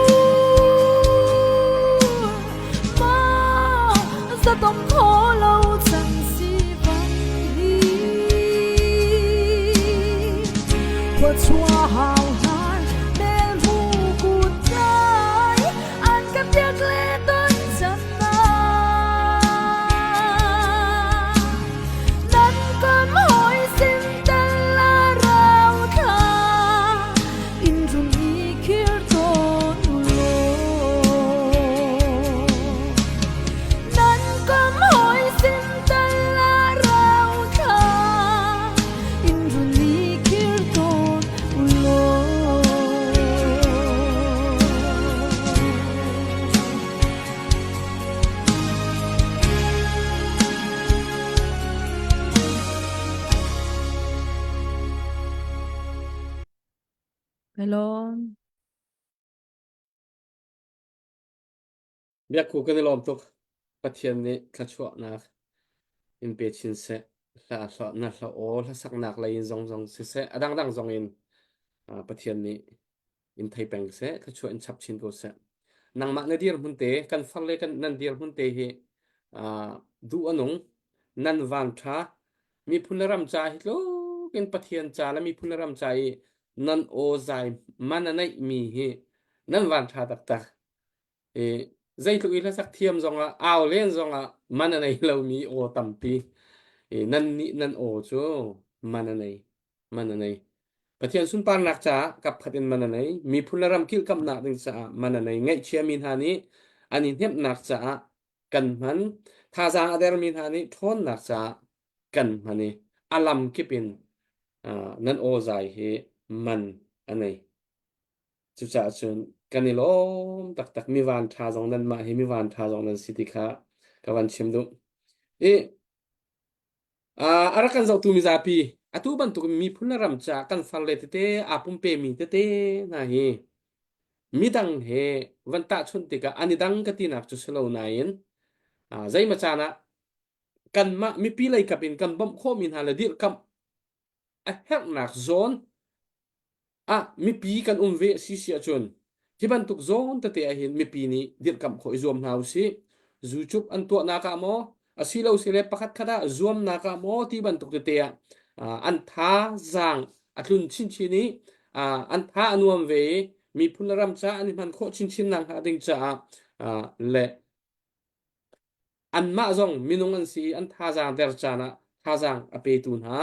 ma zadong kho lo cang si bang hi khua chua hau hnar mel mu kut tlai an ka biak le ton chan na nan Ka lawm. Biakku kan i lawm tuk. Pathian nih thluachuahnak in pe chin seh. Hla hla na hla aw hlasaknak lei in zong zong siseh a dangdang zong in Pathian nih in thei peng seh thluachuah in chap chin ko seh. Nangmah na dirhmun te kan far le kan nan dirhmun te hi duh a nung nan van ṭha miphun le ram ca hi tluk in Pathian ca le miphun le ram ca i nan aw zai man a neih mi hi nan van ṭha taktak. I zeitluk i hlasak thiam zongah au len zongah man a nei lomi aw tampi. I nan nih nan aw cu man a nei. Man a nei. Pathian sunparnak caah kapkhat in man a nei. Miphun le ram kilhkamhnak ding caah man a nei. Ngaihchiami hna nih an i hnemhnak caah kan hman. Thazaang a dermi hna nih ṭhawnnak caah kan hman i a lam kip in uh, nan aw zai hi man a nei. Cucaah cun kan i lawm taktak. Mi van ṭha zong nanmah hi mi van ṭha zong nan si ti kha ka van chim duh. I a rak kan zohtu mizapi atu bantuk miphun le ram caah kan farle tete aa pumpemi tete hna hi midang he van tahchunh tikah an i dang ka tinak cu si lo nain zeimaw caan ah kanmah mipi lei kap in kan bawmh khawhmi hna le dirhkamh a herhnak zawn ah mipi kan um ve si si ahcun hi bantuk zawn tete ah hin mipi nih dirhkamh khawh i zuam hna usih. Zucup an tuahnak ah maw asilo sile pakhat khat ah zuamnak ah maw ti bantuk tete ah an thazaang a tlun chinchin i an tha a nuam ve i miphun le ram caah an i hman khawh chinchin nak hnga ding caah le anmah zong minung an si i an thazaang der caan ah thazaang a petu hna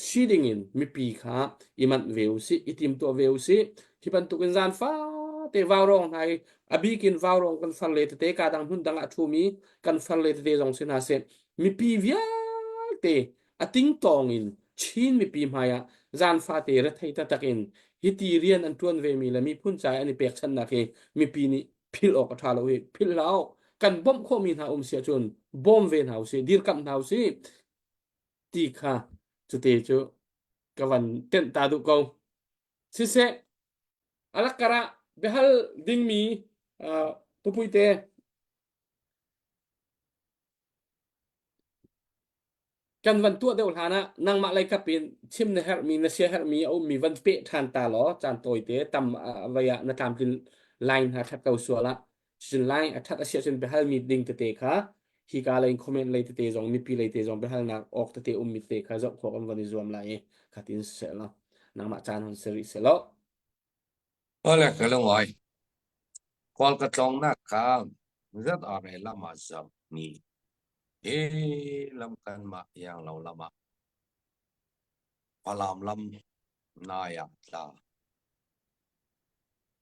si ding in mipi kha i manh ve u sih i timtuah ve u sih hi bantukin zan fate vaurawng hna i a bik in vaurawng kan farle tete ka dang hmun dang ah ṭhumi kan farle tete zong si hna seh mipi vialte a tingtawng in Chin mipi hmai ah zan fate rethei taktak in hiti rian an ṭuan vemi le miphun ca i an i pekchanhnak hi mipi nih philh awk a ṭha lo hi philh hlah u kan bawmh khawhmi hna um si ahcun bawm ve hna usih dirkamh hna usih ti kha cute cu ka van tenh ta duh ko siseh alak karah biahal dingmi uh, pupuite Kan van tuah deuh hlan ah nangmah lei kap in chim na herhmi na sia herhmi a ummi van peh ṭhan ta law caan tawite tam vei ah na tlamtlin line hna ṭhat ko sual ah cun line a ṭhat a si ahcun biahalmi ding tete kha hika lei in comment lei tete zong mipi lei te zong biahalnak awk tete ummi tete kha zoh khawh kan van i zuam lai i khatin siseh law nangmah caan hon si rih seh law. Ole ka lungawi. Khual ka tlawngnak kha ZRA lam ah zam ni hi lam kanmah ianglo lam ah Falam lam nai ah tla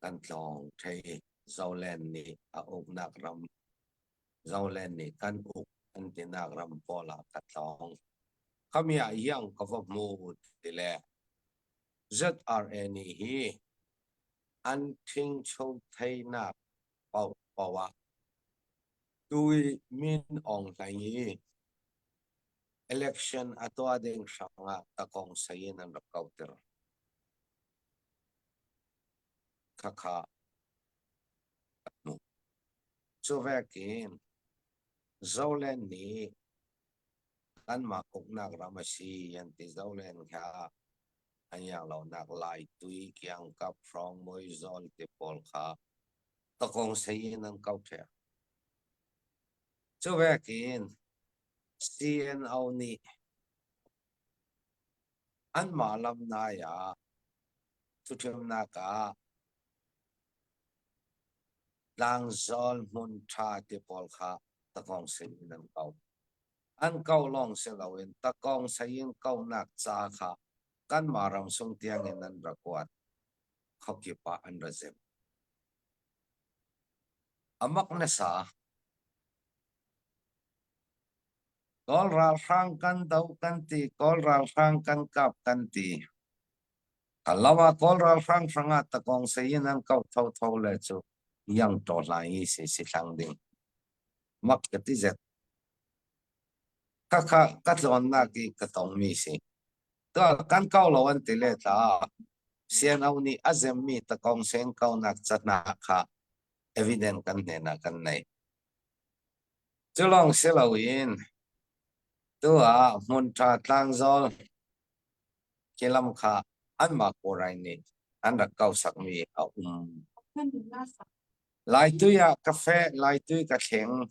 kan tlawng thei Zoland nih a uknak ram Zoland nih kan uk an tinak ram pawl ah ka tlawng. Khami ah iang ka va hmu ti le ZRA nih hi an ṭhingcho theinak paohpaoh ah tui Min Aung Hlaing i election a tuah ding hrangah takong sei in an rak kauter. Khakha a hmuh. Cu vekin Zoland nih kanmah uknak ram a si an ti Zoland kha an iang lonak Lai tui kiangkap hrawng muizawl ti pawl kha takong sei in an kau ṭheo. Cu vekin CNO nih anmah lam nai ah thuṭhimnak ah tlangzawl hmun ṭha ti pawl kha takong sei in an kau. An kau lawng si loin takong sei in kaunak ca kha kanmah ram sung tiangin an ra kuat. Khuakip ah an ra zem. A mak nasa. Kawl ralhrang kan do kan ti, Kawl ralhrang kan kap kan ti. A lo ah Kawl ralhrang hrangah takong sei in an kau thotho le cu yang to hlai i si si thlang ding. Mak ka ti zet. Khakha ka tlawnnak i ka tongmi si. Kan kau lo an ti le tla. CNO nih a zemmi takong sen kaunak ca hna kha evidence kan hnenah kan nei. Cu lawng si loin tu ah hmun ṭha tlangzawl khi lam kha anmah Kawlrai nih an rak kausakmi a um. Laitui ah ka feh, Laitui ka thleng.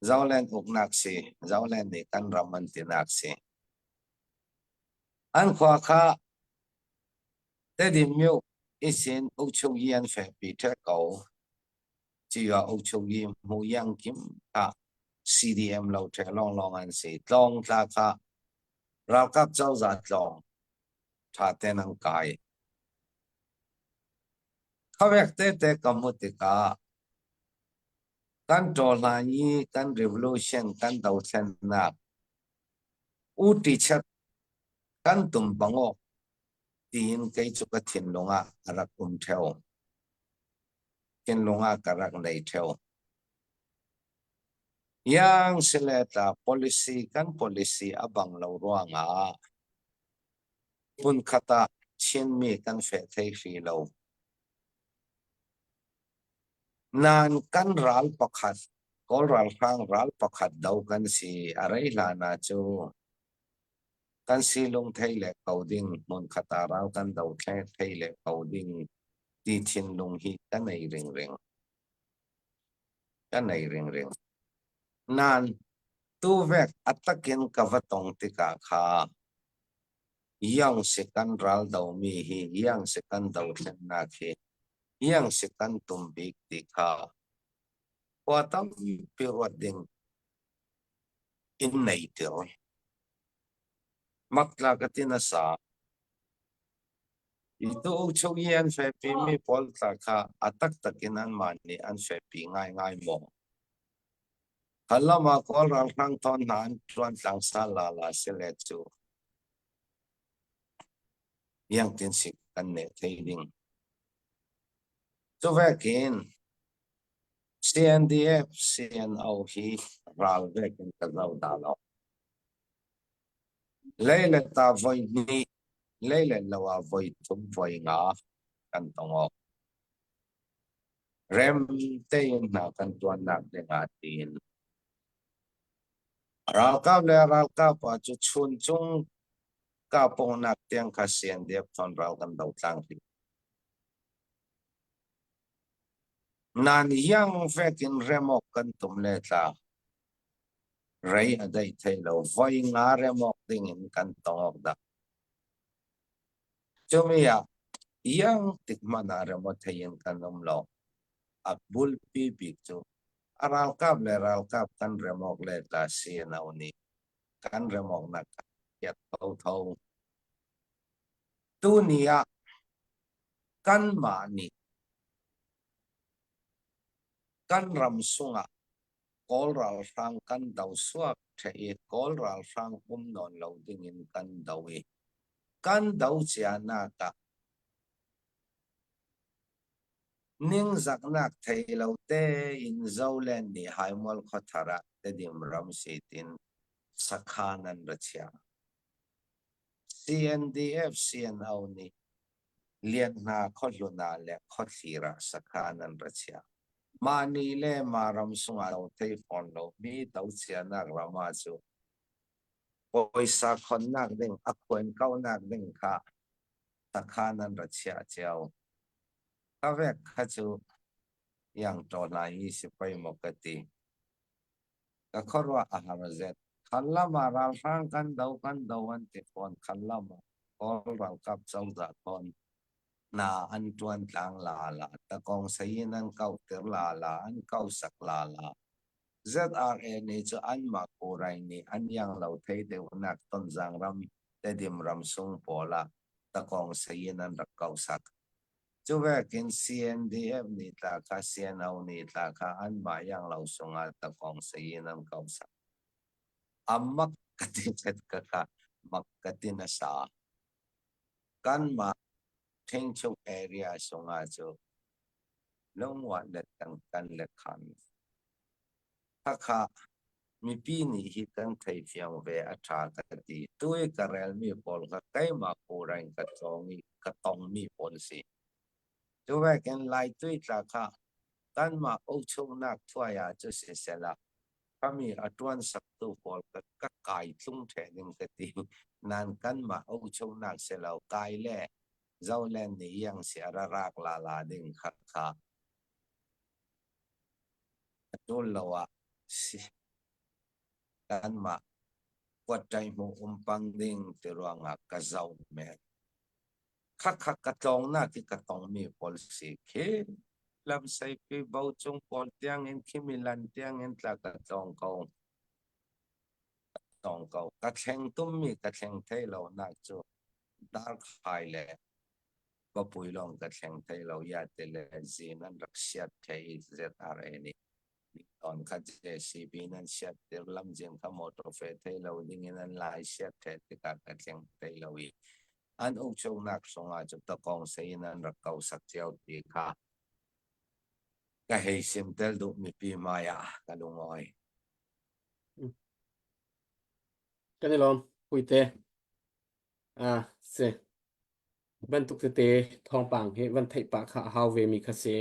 Zoland uknak si, Zoland nih kan ram an tinak si. An khua kha Tedim myo isin Ukchung yi an fehpi ṭheh ko. Ciah Ukchung yi hmu yang kim kha CDM lo ṭheh lawnglawng an si. Tlawng tla kha ralkap cozah tlawng ṭha ten an kai. Khavek tete ka hmuh tikah kan ṭawhlan i kan revolution kan dothlennak uṭi chat kan tum bang awk tiin kei cu ka thinlung ah a rak um ṭheo. Thinlung ah ka rak nei ṭheo. Yang sile tla policy kan policy a bang lo ruangah hmunkhat ah Chinmi kan feh thei hri lo. Nain kan ral pakhat, Kawl ralhrang ral pakhat do kan si a rei hlan ah cu kan silung thei le ko ding hmunkhat ah ral kan do thei le ko ding ti thinlung hi ka nei ringring. Ka nei ringring. Nain tuvek a takin ka va tong tikah kha yang si kan ral domi hi yang si kan dothlennak hi yang si kan tum bik ti kha khua tampi ruat ding in nei tir. Maktla ka ti nasa. Itu chung i an fepi mi pawl tla kha a taktak in anmah nih an fepi ngaingai maw? Khalam ah Kawl ralhrang thawn hna an ṭuan tlang sal la la si le cu iangtin sik kan neh thei ding. Cuvekin CNDF CNO hi ral vekin ka zoh dah lo. Lei le ta voi hnih, lei le lo ah voi thum voi nga kan tong awk. Rem tein hna kan ṭuannak dingah tiin ralkap le ralkap ah cu chuncung kahpawhnak tiang kha CNDF thawn ral kan do tlang rih. Nan yang vekin rem awk kan tum le tla. Rei a daih thei lo. Voi nga rem awk dingin kan tong awk dah. Cumi ah iang tik hmanh ah rem thei in kan um lo. A bulpi bik cu a ralkap le ralkap kan rem awk le tla CNO nih kan rem awknak kiat thotho. Tuni ah kanmah nih kan ram sungah Kawl ralhrang kan do suak ṭheh i Kawl ralhrang um nawn lo dingin kan do i kan do cianak ah ningzaknak thei lo tein Zoland nih Haimual khuathar ah Tedim ram si tin sakhan an ra chiah. CNDF CNO nih Lianhna khuahlun ah le khuathlir ah sakhan an ra chiah. Mah ni le mah ram sungah lo thei fawn lomi dochianak ram ah cu pawisa khonnak ding a khuan kaunak ding kha sakhan an ra chiah cio. Ka vek kha cu yang ṭaw hna hi si pei maw ka ti. Ka khuaruah a har zet. Khan lam ah ralhrang kan do kan do an ti fawn. Khan lam ah Kawl ralkap cozah thawn hna an ṭuan tlang la la, takong sayin an kauhter la la, an kausak la la. ZRA nih cu anmah Kawrai nih an iang lo thei deuhnak Tonzang ram, Tedim ram sung pawl ah takong sayin an rak kausak. Cu vekin CNDF nih tla kha CNO nih tla kha anmah iang lo sungah takong sayin an kausak. A mak ka ti ka kha mak ka ti nasa. Kanmah Ṭhingchuk area sungah cu lungruah le tangtan le khan. Khakha. Mipi nih hi kan thei fiang ve a ṭha ka ti. Tu i ka relmi pawl kha keimah pureng ka cawng i ka tongmi pawl si. Cu vekin Laitui tla kha kanmah ukchungnak thuai ah cu sisela khami a ṭuan saktu pawl ka ka kai tlung ṭhe ding ka ti. Nan kanmah ukchungnak si lo kai le Zoland nih iang si a ra rak la la ding kha kha a ṭul lo ah si kanmah kuatṭai hmuh um pang ding ti ruangah ka zoh men. Khakha ka tlawngnak i ka tongmi pawl si khi lamseipi bo cung pawl tiangin khi milan tiangin tla ka tlawng ko. Ka tlawng ko. Ka thleng tummi ka thleng thei lo nak cu darkhai le Bapui lawng ka thleng thei lo ya te le zin an rak siat thei ZRA nih tawn kha JCB nan siat tir lamzin kha motor fe thei lo ding in an lai siat the tikah ka thleng thei lo i an ukchungnak sungah cu takong sei in an rak ko sak cio ti kha ka hei sim tel duh mipi hmai ah ka lungawi. Kan i lawm puite. Ah, si. Bantuk tete thawngpang hi van theih pah kha a hau ve mi kha si.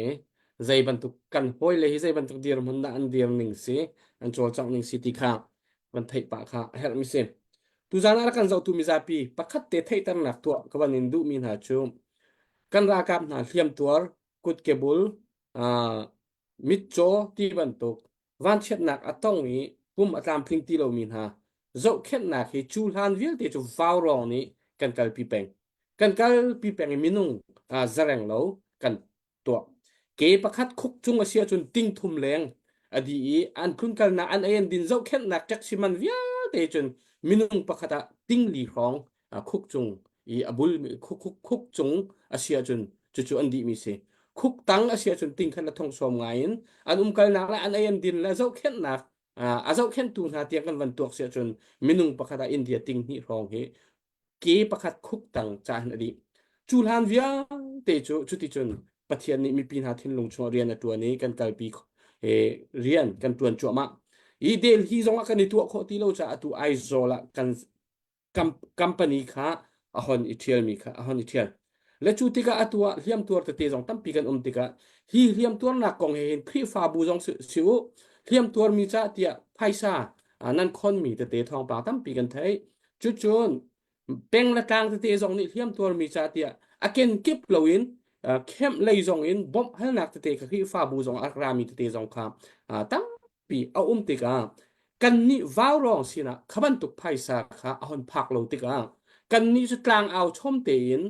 Zei bantuk kan hawi le hi zei bantuk dirhmun dah an dir ning si, an cawlcangh ning si ti kha van theih pah kha a herh mi si. Tuzaan ah kan zohtu mizapi pakhat te theihternak tuah ka van in duh mi hna cu kan ralkap hna hliamtuar kut kebul uh, mitcaw ti bantuk vanchiatnak a tong i pum a tlamtling ti lomi hna zohkhenhnak hi cu hlan vialte cu vaurawng nih kan kalpi peng. Kan kalpi peng i minung uh, zareng lo kan tuah. Ke pakhat khuk cung a si ahcun ting thum leng a di i an tlunkalnak an ei an din zohkhenhnak taxi man vialte cun minung pakhat ah ting li hrawng khuk cung i a bul khuk khuk khuk cung a si ahcun cucu an dihmi si khuk tang a si ahcun ting khan a thong sawm ngai in an umkalnak le an ei an din le zohkhenhnak a zohkhenhtu hna tiang kan van tuak si ahcun minung pakhat ah India ting hnih hrawng hi ke pakhat khuk tang ca hin a dih cu hlan vialte cu cuticun Pathian nih mipi hna thinlung chungah rian a ṭuan i kan kalpi he rian kan ṭuan cuahmah i Delhi zongah kan i tuah khawh ti lo caah atu Aizawl ah kan company kha a hon i ṭhialmi kha a hon i ṭhial. Le cu tikah atu ah hliamtuar tete zong tampi kan um tikah hi hliamtuarnak kong he hin Khrihfabu zong si, si u hliamtuarmi ca tiah phaisa nan khonmi tete thawngpang tampi kan theih. Cucun peng le tlang tete zong nih hliamtuarmi ca tiah a kenkip loin kemh lei zong in bawmh halnak tete kha Khrihfabu zong a rak rami tete zong kha tam pi a um tikah kannih vaurawng sinah kha bantuk phaisa kha a hon phak lo tikah kannih cu tlangau chom tein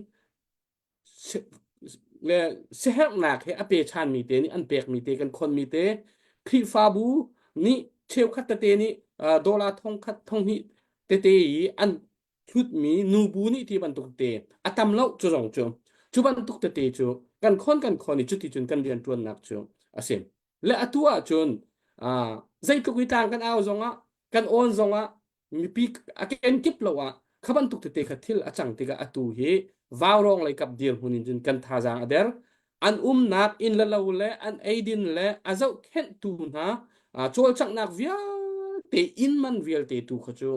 le siaherhnak he a pe ṭhanmi te nih an pekmi te kan khonmi te Khrihfabu nih cheukhat tete nih dollar thong khat thong hnih tete i an hlutmi nubu nih ti bantuk te a tam lo cu zong cu cu bantuk tete cu kan khon kan khon i cuti cun kan rian ṭuannak cu a si. Le atu ahcun uh, zeitluk i tlang kan au zongah kan awn zongah mipi a kenkip lo ah kha bantuk tete kha thil a cang tikah atu hi vaurawng lei kap dirhmun in cun kan thazaang a der an umnak inn le lo le an eidin le a zohkhenhtu hna cawlcanghnak vialte inn man vialte tu kha cu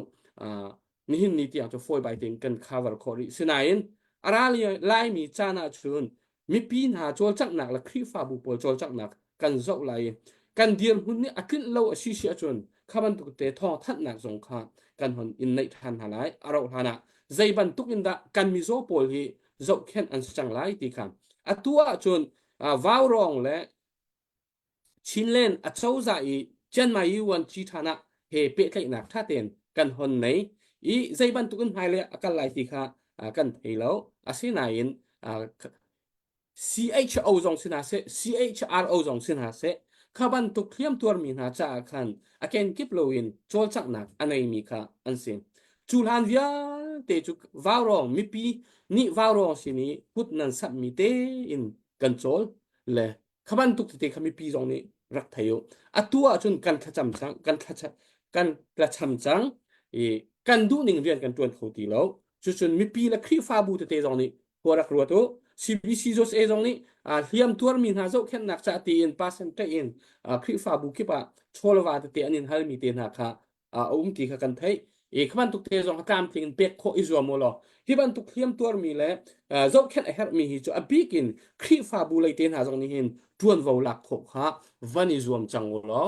nihin ni tiang cu fawi bai tein kan cover khawh rih sinain a ra laimi caan ah cun mipi hna cawlcanghnak le Khrihfabu pawl cawlcanghnak kan zoh lai i kan dirhmun nih a tlinh lo a si si ahcun kha bantuk te thawng thanhnak zong kha kan hon in neih ṭhan hna lai a rauh hlan ah zei bantuk in dah kan mizaw pawl hi zohkhenh an si cang lai ti kha atu ahcun vaurawng le Chinland acozah i Chiangmai Yuan Ci ṭhan ah he pehtlaihnak ṭha tein kan hon nei i zei bantuk in hmailei a kal lai ti kha kan thei lo. Asinain CHO zong si hna seh, CHRO zong si hna seh, kha bantuk hliamtuarmi hna caah khan a kenkip loin cawlcanghnak a neimi kha an si. Cu hlan vialte cu vaurawng mipi nih vaurawng sin i kut nan samhmi tein kan cawl le Kha bantuk tete kha mipi zong nih rak thei u. Atu ahcun kan thlacam cang, kan thlacha, kan tlacham cang i kan duhning rian kan ṭuan kho ti lo. Cucun mipi le Khrihfabu tete zong nih khua rak ruat u. CBC Jose zong nih hliam tuarmi hna zohkhenhnak ca tiin percentage in Khrihfabu kip ah chawlva tete an in halmi te hna kha. a um ti kha kan theih. I kha bantuk te zong kha tlamtling in pek khawh i zuam u law hi bantuk hliam tuarmi le zohkhenh a herhmi hi cu a bik in Khrihfabu lei te hna zong nih hin ṭuanvo lak khawh kha van i zuam cang u law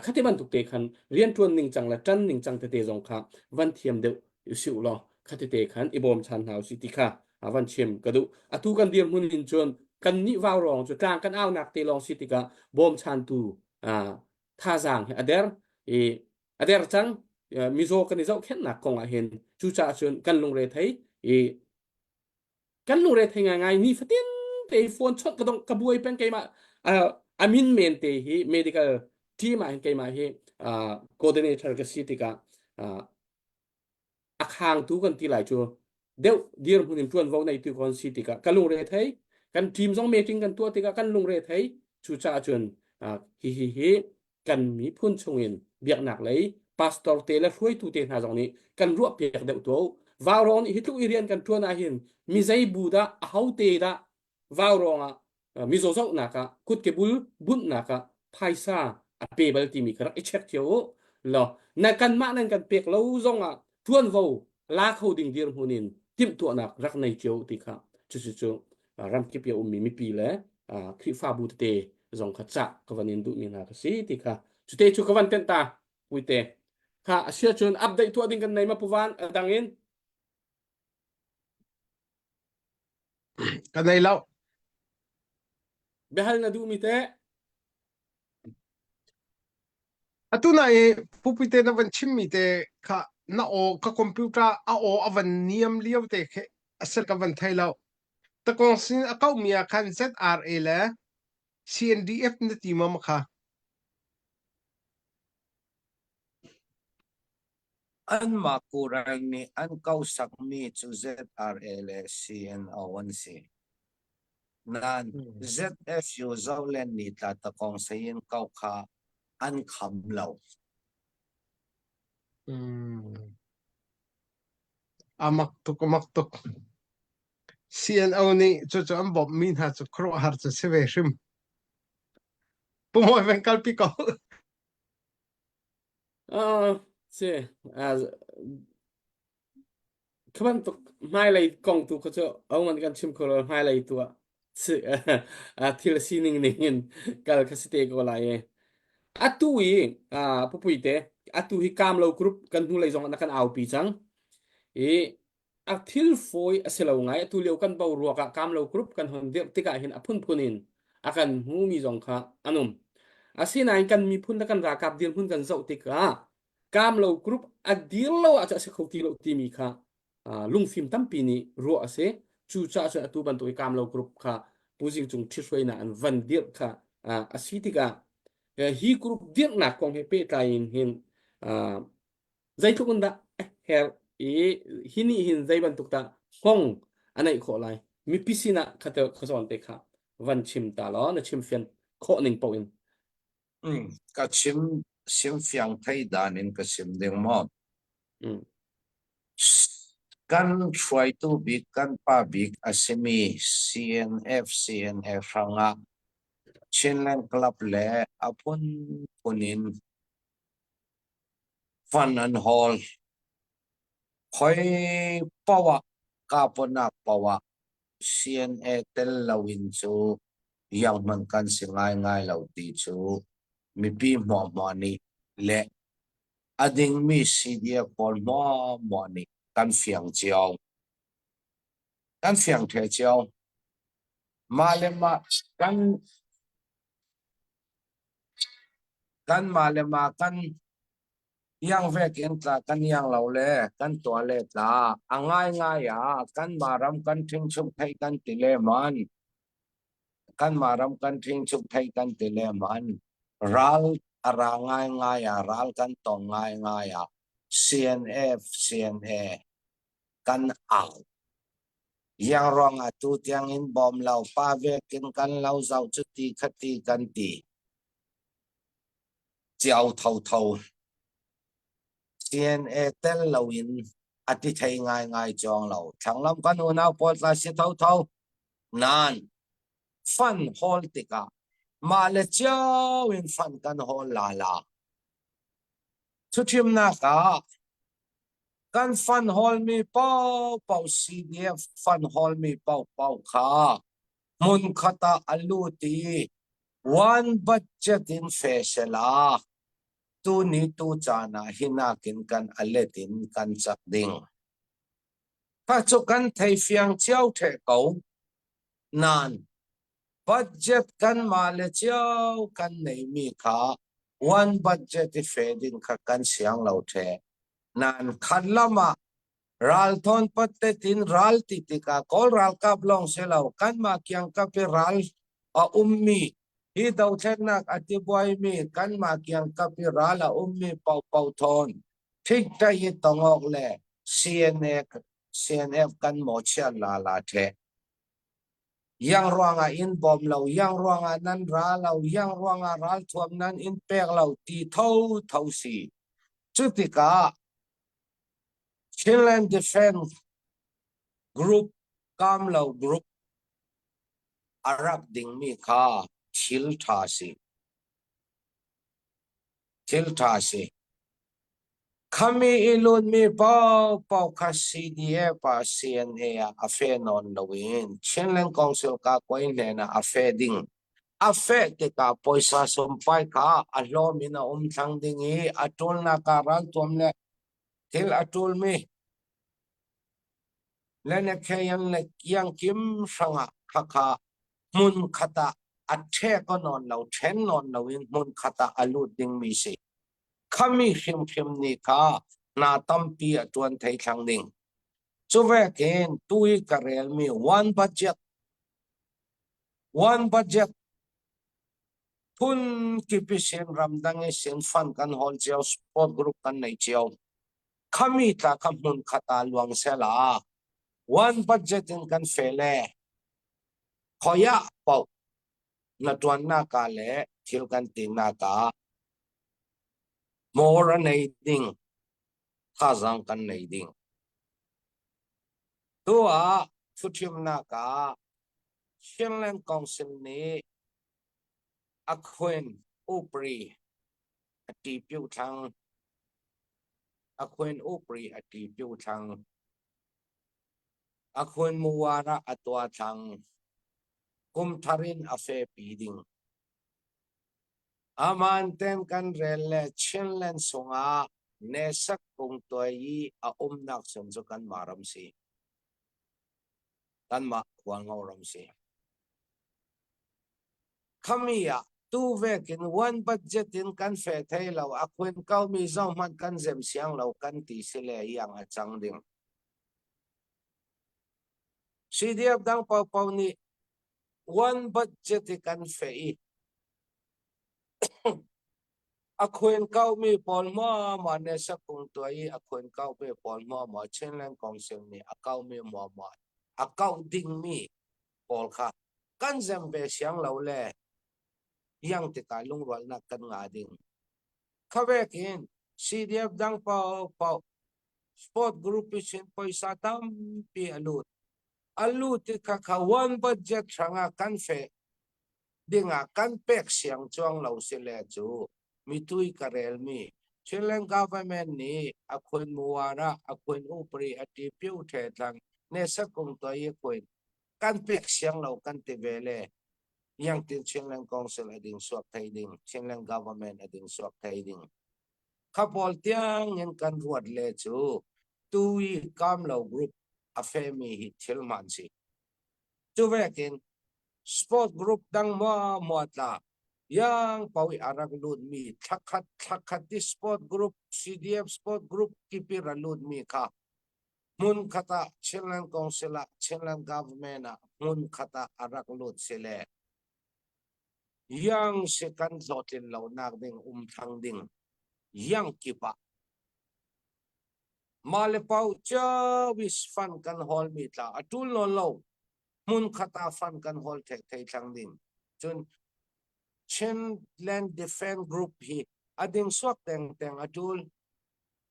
khati bantuk te khan rianṭuan ning cang le ṭan ning cang tete zong kha van thiam deuh usih u law khati te khan i bawmchan hna usih ti kha van chim ka duh. Atu kan dirhmun in cun kan nih vaurawng cu tlang kan aunak te lawng si tikah bawmchantu thazaang hi a der i a der cang mizaw kan i zohkhenhnak kong ah hin cucaah cun kan lungre thei i kan lungre thei ngaingai ni fatin te hi phone chawnh ka dong ka buai peng keimah a min men te hi medical team ah hin keimah hi coordinator ka si tikah a khangtu kan ti lai cu deuh dirhmun in ṭuanvo neitu kan si tikah ka lungre thei kan team zong meeting kan tuah tikah kan lungre thei cucaah cun hi hi hi kan miphun chungin biaknak lei pastor te le hruaitu te hna zong nih kan ruah piak deuh tuah vaurawng nih hi tluk i rian kan ṭuan ah hin mi zei bu dah a ho te dah vaurawng ah mizaw zohnak ah kutke bul bunhnak ah phaisa a pe bal timi kha rak i check cio u law na kanmah nan kan pek lo zong ah tuanvo la kho ding dirhmun in timhtuahnak rak nei cio ti kha cucu cu ramkip i a ummi mipi le Khrihfabu tete zong kha cah ka van in duhmi hna ka si ti kha cute cu ka van tenh ta puite kha asia cun update tuah ding kan nei ma puvan dang in Ka nei lo. Biahal na duhmi teh? Atu na i pupite na van chimmi te kha na aw ka computer a aw a van niam lio te khi asal ka van thei lo. Takong sin a kauhmi ah khan ZRA le CNDF na ti ma ma kha? Anmah Kuraing nih an kosakmi cu ZRA le CNO an si. Nain ZSU Zohlen nih tla takong sayin ko kha an kham lo. A mak tuk, a mak tuk. CNO nih cucu an bawmhmi hna cu khuaruahhar cu si ve hrim. Pumawi veng kalpi ko. Uh, si, uh, Kha bantuk hmailei kong tu kha cu ahohmanh kan chim kho lo. Hmailei tu ah si thil sining ning in kal kha si te ko lai i. Atu i pupui te atu hi Kamlo group kan hnulei zong ah na kan aupi cang. I a thil fawi a si lo ngai. Atu lio kan boruak ah Kamlo group kan hon dirh tikah hin a phunphun in a kan hmumi zong kha an um. Asinain kan miphun le kan ralkap dirhmun kan zoh tikah Kamlo group a dir lo ahcun a si kho ti lo timi kha lungfim tampi nih ruah a si. Cucaah cun atu bantuk i Kamlo group kha Pu Zing Cung ṭhithruainak an van dirh kha a si tikah hi group dirhnak kong he pehtlai in hin zeitluk in dah a herh i hi nih hin zei bantuk dah hngong a neih khawh lai mipi sinah kha te kha zawn te kha van chim ta law na chim fian khawh ning paoh in Mm, ka chim sim fiang thei dan in ka sim ding maw? Mm. Kan hruaitu bik kan pa bik a simi CNF CNA hrangah Chinland Club le a phunphun in fund an hawl. Khoi poah kaponak poah CNA tel loin cu ianghmanh kan si ngaingai lo ti cu mipi hmuahhmuah nih le a dingmi CDF pawl hmuahhmuah nih kan fiang cio. Kan fiang ṭhe cio. Mah le mah kan kan mah le mah kan Iang vek in tla kan iang lo le kan tuah le tla a ngaingai ah kanmah ram kan ṭhingchuk theih kan ti le man kanmah ram kan ṭhingchuk theih kan ti le man ral a ra ngaingai ah ral kan tong ngaingai ah CNF CNA kan au Iang ruangah tu tiang in bawm lo pa vek in kan lo zoh cu ti kha ti kan ti Cio thotho. CNA tel loin a ti thei ngaingai cuang lo. Thlanglam kan unau pawl tla si thotho. Nain fund hawl tikah mah le cio in fund kan hawl lala. Thuthimnak ah kan fund hawlmi paohpaoh CDF fund hawlmi paohpaoh kha hmunkhat ah a lut i one budget in fe sela tuni tu caan ah hi nakin kan a let in kan cak ding. Kha cu kan thei fiang cio theh ko. Nain budget kanmah le cio kan neimi kha one budget i fe ding kha kan siang lo the. Nain khat lam ah ralthawn pattet in ral ti tikah Kawl ralkap lawng si lo kanmah kiangkap i ral a ummi hi dothlennak a ti buaimi kanmah kiangkap i ral a ummi paohpaoh thawn thiktai i tongawk le CNA CNF kan mawchiat la la the. Yang ruangah in bawm lo, yang ruangah nan ra lo, yang ruangah ralthuam nan in pek lo ti tho tho si. Cu tikah Chinland Defense Group Kamlo Group a rak dingmi kha thil ṭha si. Thil ṭha si. Khami i lutmi paohpaoh kha CDF ah CNA ah a fe nawn loin Chinland Council ka koi hnen ah a fe ding. A feh tikah puaisa sumpai kha a hlawm in a um thlang ding i a ṭulnak ah raltuam le thil a ṭulmi Lenekheyan le kiangkim hrangah khakha hmunkhat ah a ṭhek nawn lo, ṭhen nawn loin hmunkhat ah a lut dingmi si. Khami hrimhrim nih kha hna tampi a ṭuan thei thlang ding. Cu vekin tu i ka relmi one budget one budget phun kip i sin ramdang i sin fund kan hawl cio sport group kan nei cio khami tla kha hmun khat ah luang sela one budget in kan fe le khoya pau na tuannak ah le thil kan tinak ah more a nei ding thazang kan nei ding tu ah thuthimnak ah Chinland Council nih a khuen upri a ti piu thlang a khuen upri a ti piu thlang a khuen muwara a tua thlang kum thar in a fe pi ding aman ten kan rel le Chinland sungah nesak kung tuai i a umnak sun cu kan mah ram si kanmah Hualngo ram si. Khami ah tu vekin one budget in kan fe thei lo a khuen ko mi zong hmanh kan zem siang lo kan ti si le yang a cang ding. CDF dang paopaoh nih one budget i kan fe i A khuen kaumi pawl muamuah ne sakung tuah i a khuen kaumi pawl muamuah Chinland Council nih a kaumi muamuah a kauh dingmi pawl kha kan zem ve siang lo le yang tikah lungrualnak kan ngah ding. Khavek in CDF dang paohpaoh sport group sin poisa tampi a lut. A lut ti kha kha one budget hrangah kan feh dingah kan pek siang cuang lo si le cu mitui ka relmi Chinland government nih a khun muara a khun upri a ti piu the tlang ne sakung to i khun kan pek siang lo kan ti ve le yang tin Chinland Council a ding suak thei ding Chinland government a ding suak thei ding kha pawl tiang in kan ruat le cu tui kam lo group a femi hi thil man si cu vekin Sport group dang muamua tla yang pau i a rak lutmi thlakhat thlakhat i sport group CDF sport group kipi ra lutmi kha hmun khat ah Chinland Council ah Chinland government ah hmun khat ah a rak lut si le yang si kan hlawhtlin lo nak ding um thlang ding yang kip ah mah le pau cio fund kan hawl mi tla a tul nawn lo hmunkhat ah fund kan hawl thek thei thlang ding cun Chinland Defense Group hi a ding suak teng teng a tul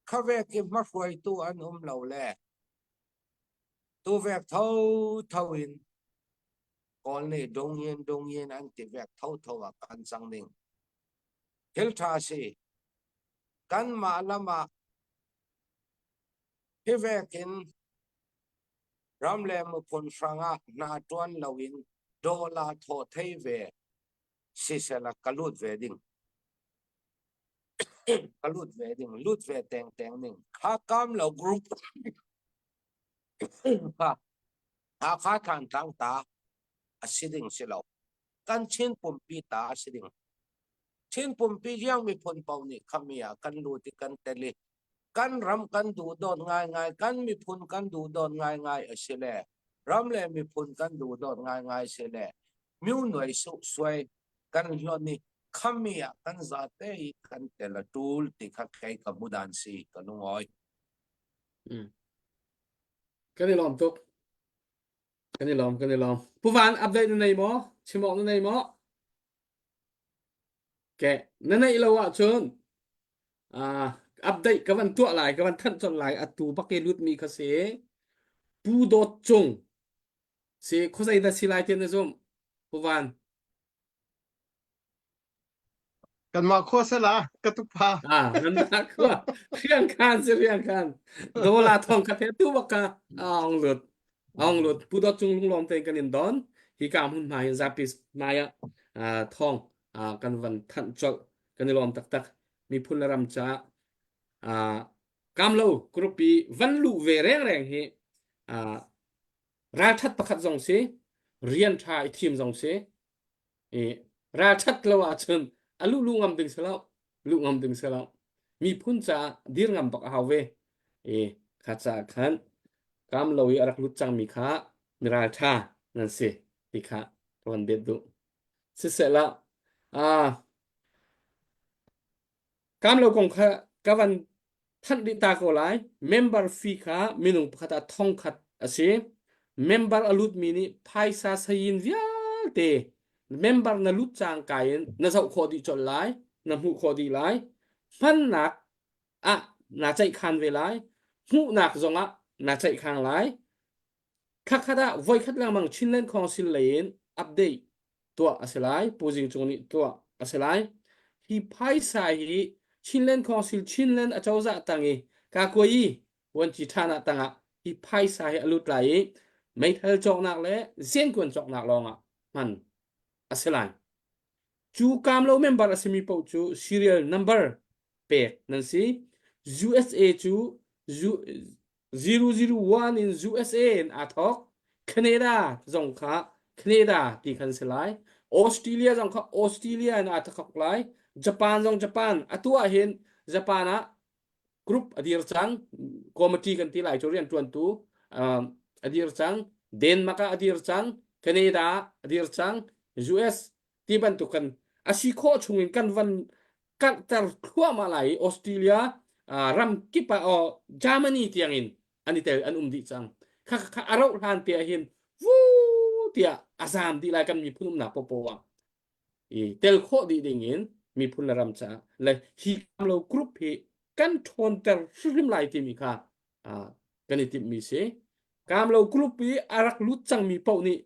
khavek i hmahruaitu an um lo le tu vek tho tho in kawl nih dong yin dong yin an ti vek tho tho ah kan cang ding thil tha si. Kanmah lam ah hi vekin ram le miphun hrangah hna ṭuan loin dollar thawh thei ve sisela ka lut ve ding. Ka lut ve ding, lut ve tengteng ning. Kha kam lo group kha Hakha Thantlang ta a si ding si lo. Kan Chin pumpi ta a si ding. Chin pumpi riang miphun paoh nih khami ah kan lut i kan tel i kan ram kan duh dawt ngaingai, kan miphun kan duh dawt ngaingai a si le ram le miphun kan duh dawt ngaingai si le myu nuai su suai kan hlon i khami ah kan zate i kan tel a tul ti kha kei ka mudan si ka lungawi. Mm. Kan i lawm tuk. Kan i lawm, kan i lawm. Pu Van, update na nei maw? Chim awk na nei maw? Ke, na neih lo ahcun uh, update ka van tuah lai, ka van thanh colh lai. Atu bak i lutmi kha si. Pu Dawt Cung si khuazei dah si lai ti na zumh? Pu Van. Kanmah khua sela ka tupa. Ah, nan mah khua. Riang khan si riang khan. Dola thong ka the tu bak ka ong lut. Ong lut. Pu Dawt Cung lunglawm tein kan in don. Hi ka hmun hma hin zapi hmai ah thong kan van thanh colh. Kan i lawm taktak. Miphun le ram caah kamlo group i van luh ve reng reng hi ralthat pakhat zong si rian tha i thim zong si i ralthat lo ahcun a luh lu ngam ding si lo luh ngam ding si lo miphun caah dir ngam bak a hau ve i kha caah khan kam lo i a rak lut cangmi kha miral tha nan si ti kha ka van bet duh sisehla ah Kamlo kong kha ka van thanh rih ta ko lai. Member fee kha minung pakhat ah thongkhat a si. Member a lutmi nih phaisa sayin vialte member na lut cangka in na zoh khawh dih colh lai, na hmuh khawh dih lai. Hmannak ah naa ceihkhan ve lai. Hmuhnak zongah naa ceihkhang lai. Thlakhat ah voikhat lengmang Chinland Council lei in update tuah a si lai. Pu Zing Cung nih tuah a si lai. Hi phaisa hi Chinland Council Chinland acozah tang i Kakuayi vuanci ṭhan ah tangah hi phaisa hi a lut lai i meithal cawknak le zenkuan cawknak lawngah hman a si lai. Cu kamlo member a simi paoh cu serial number pek nan si. USA cu 001 in USA in aa thawk. Canada zong kha Canada ti khan si lai. Australia zong kha Australia in aa thawk lai. Japan zong Japan. Atu ah hin Japan ah group a dir cang. Committee kan ti lai cu riantuantu um, a dir cang. Denmark ah a dir cang. Canada a dir cang. US ti bantuk kan a si khawh chung in kan van karhter thluahmah lai i Australia ram kip ah oh, Germany tiang in an i tel an um dih cang kha kha a rauh hlan te ah hin vu tiah a zam dih lai kan miphun umnak popo ah i tel khawh dih ding in miphun le ram caah le hi lo group hi kan ṭhawnter hrimhrim lai timi kha kan i timhmi si kamlo group i a rak lut cangmi paoh nih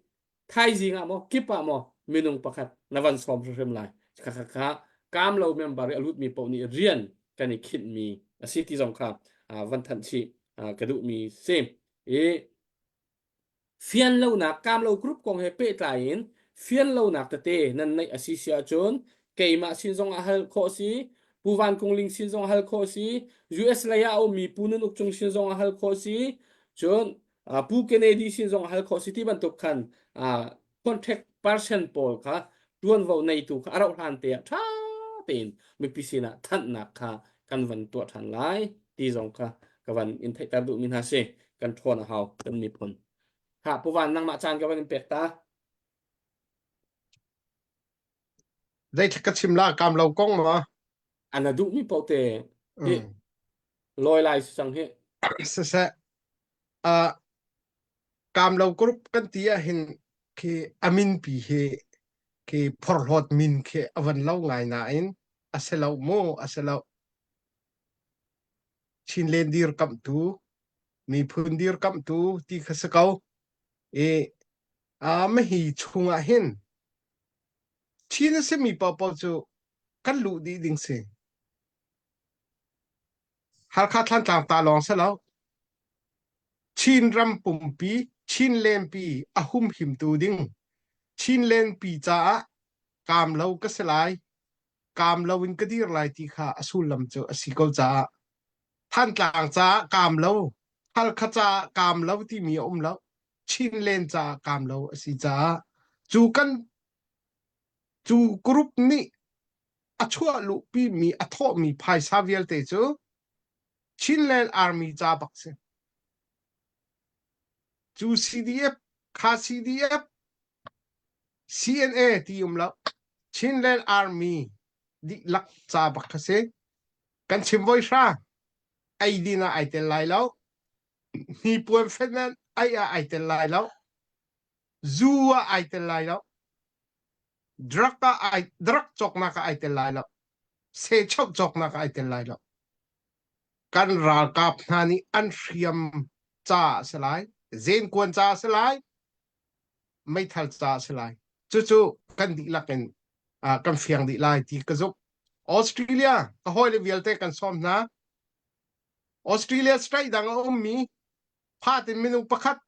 thaizing ah maw kip ah maw minung pakhat na van sawm hrimhrim lai kha kha kha kaam lo member i a lutmi paoh nih rian kan i khinhmi a si ti zong kha van thanh chih ka duhmi si i fian lonak kaam lo group kong he pehtlai in fian lonak tete nan neih a si si ahcun keimah sin zong ah hal khawh si Pu Van Kung Ling sin zong hal khawh si US lei ah a ummi Pu Nun Uk Cung sin zong ah hal khawh si cun Pu Kennedy sin zong hal khawh si ti bantuk khan contact person pawl kha tuanvo neitu kha a rauh hlan te ah ṭha tein mipi sinah thanhnak kha kan van tuah ṭhan lai ti zong kha ka van in theihter duhmi hna si kan ṭhawn a hau kan miphun ha Pu Van nangmah caan ka van in pek ta Zeitluk ka chim la kam lo kong ma ana duhmi paoh te hi lawi lai si cang hi siseh uh, kam lo group kan ti ah hin khi amin pi hi khi phorhlawt min khi avan lo ngai nain a si lo mu a si lo Chinlen dir kamhtu miphun dir kamhtu ti kha si ko i a mahi chungah hin Chin a simi paohpaoh cu kan luh dih ding si. Halkha Thlantlang ta lawng si lo. Chinram pumpi, Chinlenpi a humhimtu ding Chinlenpi caah kaam lo ka si lai, kaam lo in ka dir lai ti kha a sullam cu a si ko caah Thantlang caah kaam lo, Halkha caah kaam lo timi a um lo. Chinlen caah kaam lo a si caah cu kan cu group nih a chuah luhpimi a thawhmi phaisa vialte cu Chinland Army ca bak si. Cu CDF kha CDF CNA ti um lo Chinland Army dihlak ca bak kha si. Kan chim voi hra eidin ah ai tel lai lo. Hnipuan fenan ai ah ai tel lai lo. Zu ah ai tel lai lo. Drug ah ai drug cawknak ah ai tel lai lo. Sehchoh cawknak ah ai tel lai lo. Kan ralkap hna nih an hriam ca a si lai, zenkuan ca a si lai, meithal ca a si lai. Cucu kan dihlak in uh, kan fiang dih lai ti ka zumh. Australia ka hawile vialte kan sawm hna. Australia state dang a ummi phatin minung pakhat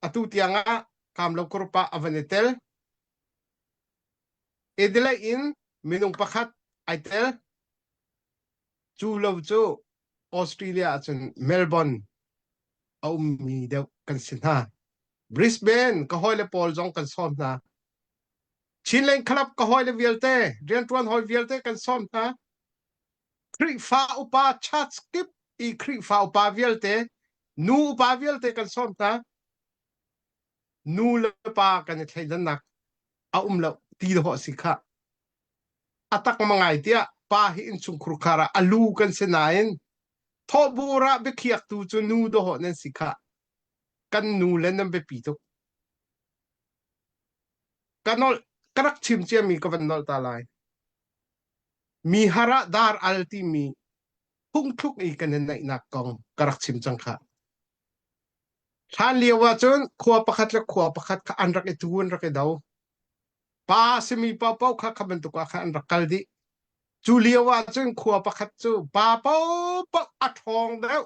atu tiang ah Kamlo Group ah a van i tel. Adelaide in minung pakhat ai tel. Cu lo cu Australia ahcun Melbourne a ummi deuh kan si hna. Brisbane ka hawile pawl zong kan sawm hna. Chinland Club ka hawile vialte, rianṭuan hawi vialte kan sawm hna. Khrihfa upa church kip i Khrihfa upa vialte, nu upa vialte kan sawm hna. Nu le pa kan i thleidannak a um lo ti dawh a si khah. A tak mangai tiah pa hi innchungkhur khar ah a lu kan si nain thawhbur ah biakhiaktu cu nu dawh nan si khah. Kan nu le nan biapi tuk. Ka nolh ka rak chim ciami ka van nolh ta lai. Mi har ah dar al timi phungthluk i kan i naihnak kong ka rak chim cang khah. Hlan lio ahcun khua pakhat le khua pakhat kha an rak i tu an rak i do. Pa a simi paohpaoh kha kha bantuk ah khan an rak kal dih. Cu lio ahcun khua pakhat cu pa paohpaoh a ṭhawng deuh,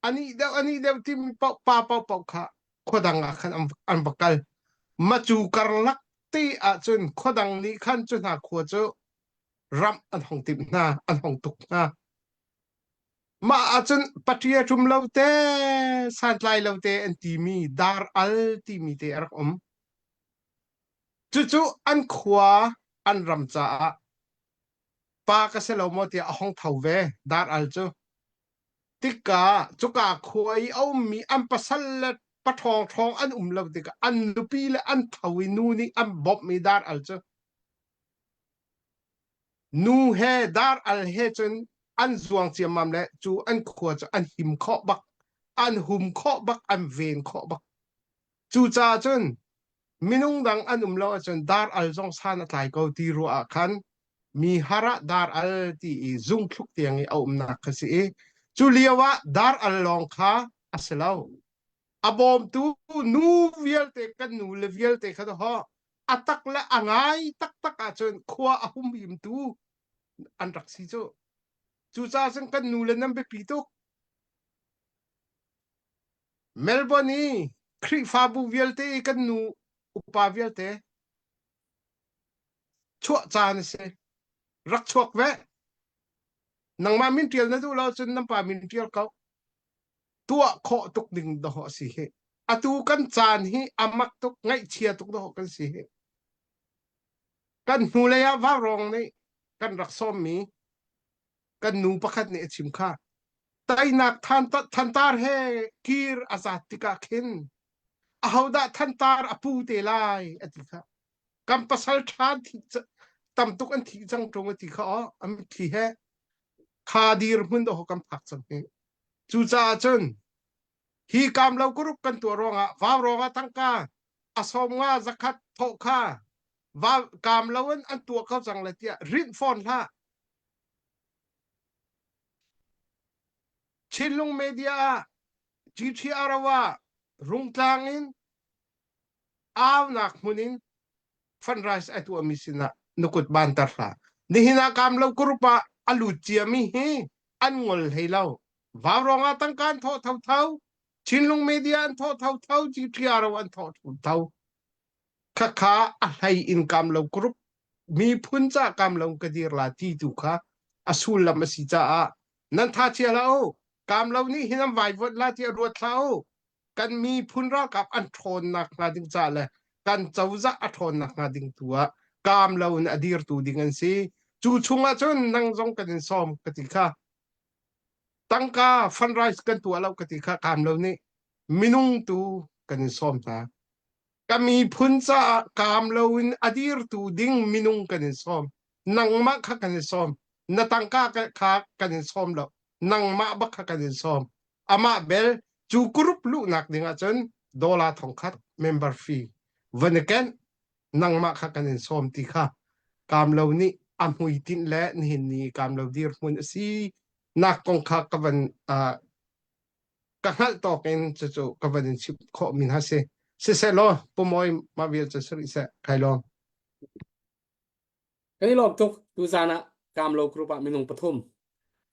a nih deuh, a nih deuh timi paoh pa paohpaoh kha khua dang ah khan an, an va kal. Macu karlak te ahcun khua dang nih khan cu hna khua cu ramh an hong timh hna, an hong tuk hna. Mah ahcun paṭia ṭum lo te, santlai lo te an timi dar al timi te a rak um. Cucu an khua an ram caah pa ka si lo maw tiah a hong tho ve dar al cu. Tikah cuka khua i a ummi an pasal le paṭhawng ṭhawng an um lo tikah an nupi le an tho i nu nih an bawmhmi dar al cu Nu he dar al he cun an zuang ciammam le cu an khua cu an him khawh bak, an hum khawh bak, an ven khawh bak. Cucaah cun minung dang an um lo ahcun dar al zong san a tlai ko ti ruah ah khan mi har ah dar al ti i zungthluk tiang i a umnak kha si i cu lio ah dar al lawng kha a si lo. A bawmtu nu vialte kan nu le vialte kha ho a tak le a ngai taktak ahcun khua a humhimtu an rak si cu. Cucaah cun kan nu le nan biapi tuk. Melbourne i Khrihfabu vialte i kan nu upa vialte chuah caan a si. Rak chuak ve. Nangmah min ṭial na duh lo cun nan pa min ṭial ko. Tuah khawh tuk ding dawh a si hi. Atu kan caan hi a mak tuk, ngaihchia tuk dawh kan si hi. Kan hnulei ah vaurawng nih kan rak sawmmi kan nu pakhat nih a chim kha teinak thantar he kir a zat tikah khin ahodah thantar a pu te lai a ti kha kan pasal ṭha tam tuk an thih cang ṭung a ti kha aw a mitthli he kha dir hmun dawh kan phak cang hi cucaah cun hi kam lo group kan tuah ruangah vau ruangah tangka a sawm nga zakhat thawh kha va kam lo in an tuah kho cang le tiah rinh fawn hlah Chinlung media ah GTR ah rungtlang in aunak hmun in fundraise a tuahmi sinah na kut banter hlah. Nihin ah kam lo group ah a lut ciami hi. An ngol hlei lo. Vaurawng ah tangka an thawh thotho, Chinlung media an thawh thotho, GTRO an thawh thotho. Khakha a hlei in kam lo group miphun ca kam lo ka dir la ti tu kha a sullam a si caah nan tha chia la u kam lo nih hin an vaivuat la ti a ruat hlah u kan miphun ralkap an ṭhawnnak hnga ding ca le kan cozah a ṭhawnnak hnga ding tu ah kaam lo in a dirtu ding an si. Cu chungah cun nang zong kan in sawm ka ti kha. Tangka fundraise kan tuah lo ka ti kha kaam lo nih minung tu kan in sawm hna. Ka miphun caah kaam lo in a dirtu ding minung kan in sawm. Nangmah kha kan in sawm. Na tangka kha kan in sawm lo. Nangmah bak kha kan in sawm. Amah bel cu group luhnak ding ahcun dollar thongkhat member fee van i kenh nangmah kha kan in sawm ti kha Kamlo nih a hmuitinh le nihin ni Kamlo dirhmun a si nak kong kha ka van uh, ka hngalh tawk in cucu ka van in chimh khawh mi hna si. Siseh law pumawi mah vial cu sari seh kai lawm. Kan i lawm tuk. Tuzaan ah Kamlo Group ah minung pathum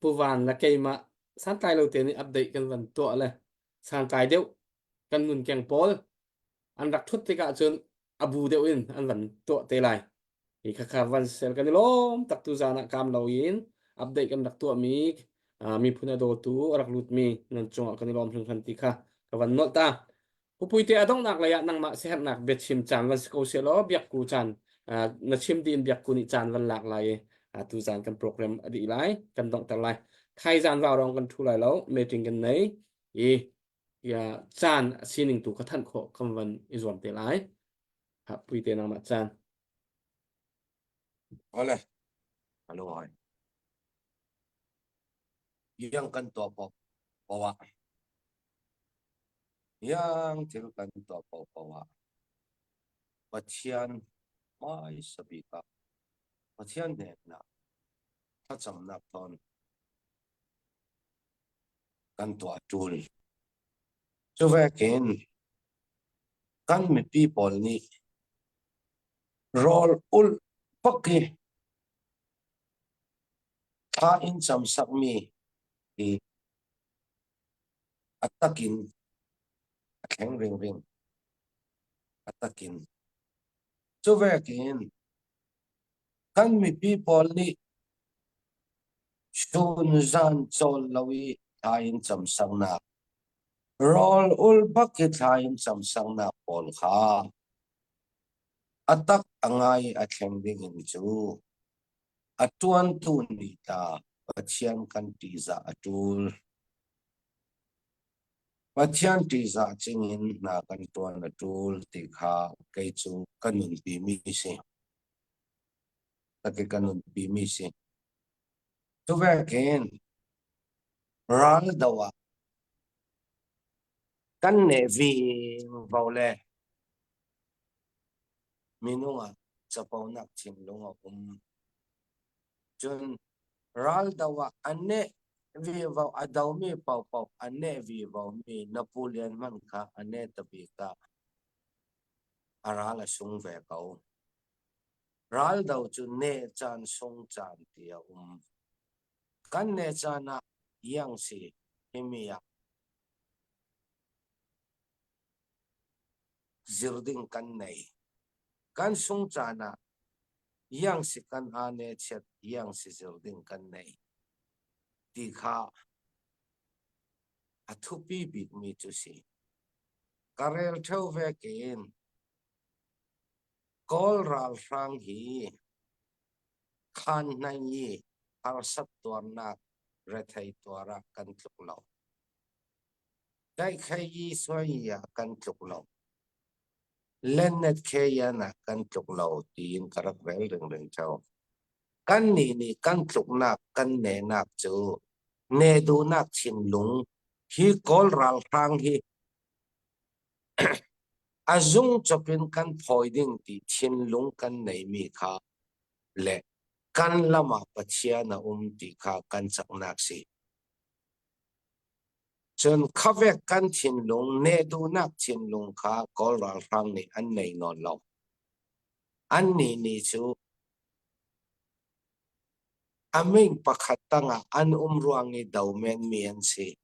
Pu Van le keimah santlai lo te nih update kan van tuah le santlai deuh kan ngunkeng pawl an rak thut tikah cun a bu deuh in an van tuah te lai. Hi khakha van sel kan i lawm tak tuzaan ah Kamlo in update kan rak tuahmi miphun a dawtu a rak lutmi nan cungah kan i lawm hringhran ti kha ka van nolh ta. Pupuite a donghnak lei ah nangmah siaherhnak biachim caan van si ko sehlaw biakku caan na chim dih in biakku nih caan van lak lai i tu zan kan program a dih lai kan donghter lai. Thai zan vau kan thu lai lo meeting kan nei i ya caan a sining tu ka thanh khawh kan van i zuam te lai. Ha puite nangmah caan. Ole. Alo hai. Yang kan to po po Iang thil kan tuah paohpaoh ah Pathian hmaisa bik ah Pathian hnenah thlacamnak thawn kan tuah a ṭul. Cuvekin kan mipi pawl nih rawl ulh bak hi thla in cam sakmi hi A takin a thleng ringring. A takin. Cuvekin kan mipi pawl nih chun zan cawl lo i thla in camsaknak, rawl ul bak i thla in camsaknak pawl kha a tak a ngai i a thleng ding in cu a ṭuantu nih ta Pathian kan ṭihzah a ṭul. Pathian ṭihzah cingin hna kan ṭuan a ṭul ti kha kei cu ka nunpimi si. Ka ka nunpimi si. Cuvekin ral do ah kan neh vingvo le minung ah caponak thinlung a um. Cun raldo ah a neh vivo a domi paohpaoh a neh vivomi na pu lian hmanh kha a neh ta bik ah a ral a sung ve ko. Raldo cu neh caan sung caan ti a um. Kan neh caan ah iang si himi ah zir ding kan nei. Kan sung caan ah iang si kan aa ne chiat iang si zir ding kan nei ti kha a thupi bikmi cu si. Ka rel theo ve kin Kawl ralhrang hi khan hnai i harsat tuarnak rethei tuar ah kan tluk lo. Daihkhei i suai ah kan tluk lo. Lennet kheyan ah kan tluk lo tiin ka rak rel ringring theo. Kannih nih kan tluknak kan nenak cu ne duhnak thinlung hi Kawl ralhrang hi a zung cop in kan phawi ding ti thinlung kan neimi kha le kan lam ah Pathian a um ti kha kan caknak si. Cun khavek kan thinlung, nehduhnak thinlung kha Kawl ralhrang nih an nei nawn lo. Annih nih cu A min pakhat tangah an um ruang i do menmi an si.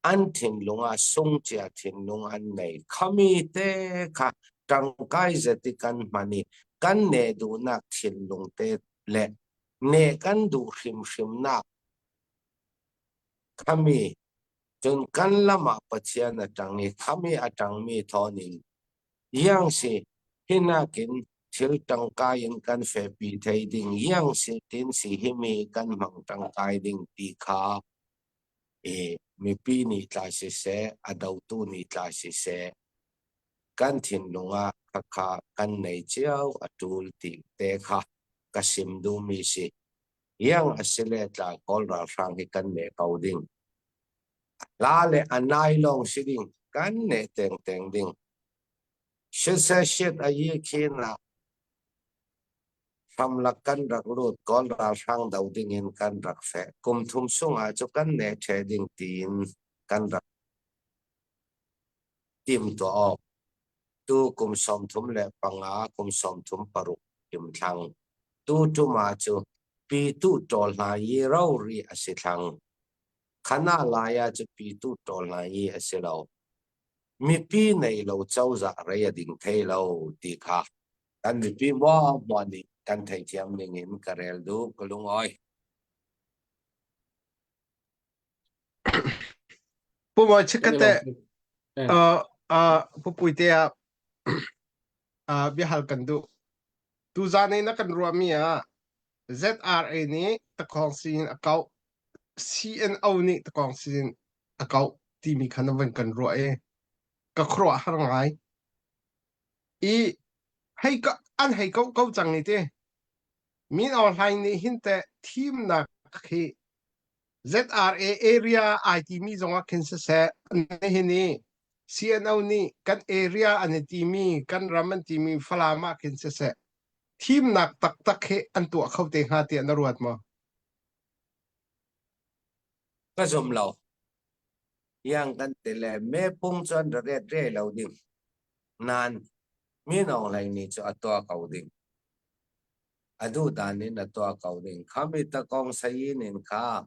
An thinlung ah sungcia thinlung an nei. Khami te kha ṭangkai zet i kan hman i kan neh duhnak thinlung te le neh kan duh hrimhrimnak khami cun kan lam ah Pathian a ṭang i khami a ṭangmi thawngin Iang si, hi nakin thil tangka in kan fehpi thei ding iang si tin si hi mi kan hmang tangkai ding ti kha i mipi nih tlai siseh, a dotu nih tlai siseh, kan thinlung ah khakha kan nei cio a ṭul ti te kha ka sim duhmi si. Iang a si le tlai Kawl ralhrang hi kan ne ko ding. Hla le a nai lawng si ding kan ne tengteng ding. Siseh shit a yi khin ah hramlak kan rak lut Kawl ralhrang do ding in kan rak feh. Kum thum sung ah cu kan ne ṭhe ding tiin kan rak tim tuah awk. Tu kum 35 kum 36 tim thlang. Tu ṭum ah cu pi tu ṭawl hna i rori a si thlang. Khana lai ah cu pi tu ṭawl hna i a si lo. Mipi nei lo cozah rei a ding thei lo ti kha kan mipi maw maw nih kan theithiam ning in ka rel duh ka lungawi. Pu Mawi chikkate uh, uh, Pu Puite ah uh, biahal kan duh. Tuzan i na kan ruahmi ah ZRA nih takhawng sin a kauh CNO nih takhawng sin a kauh timi kha na van kan ruah i ka khuaruah har ngai. I hei ka an hei ko ko cang ni ti. Min Aung Hlaing nih hin teh thimnak hi ZRA area ai timi zongah khin siseh nihin i CNO nih kan area an i timi kan ram an timi Falam ah khin siseh thimnak taktak hi an tuah kho te hnga tiah na ruat maw? Ka zum lo. Yang kan ti le me pung cu an ra ret re lo ding. Nan Min Aung Hlaing nih cu a tuah ko ding. A duh dan in a tuah ko ding. Khami takong sayin in kha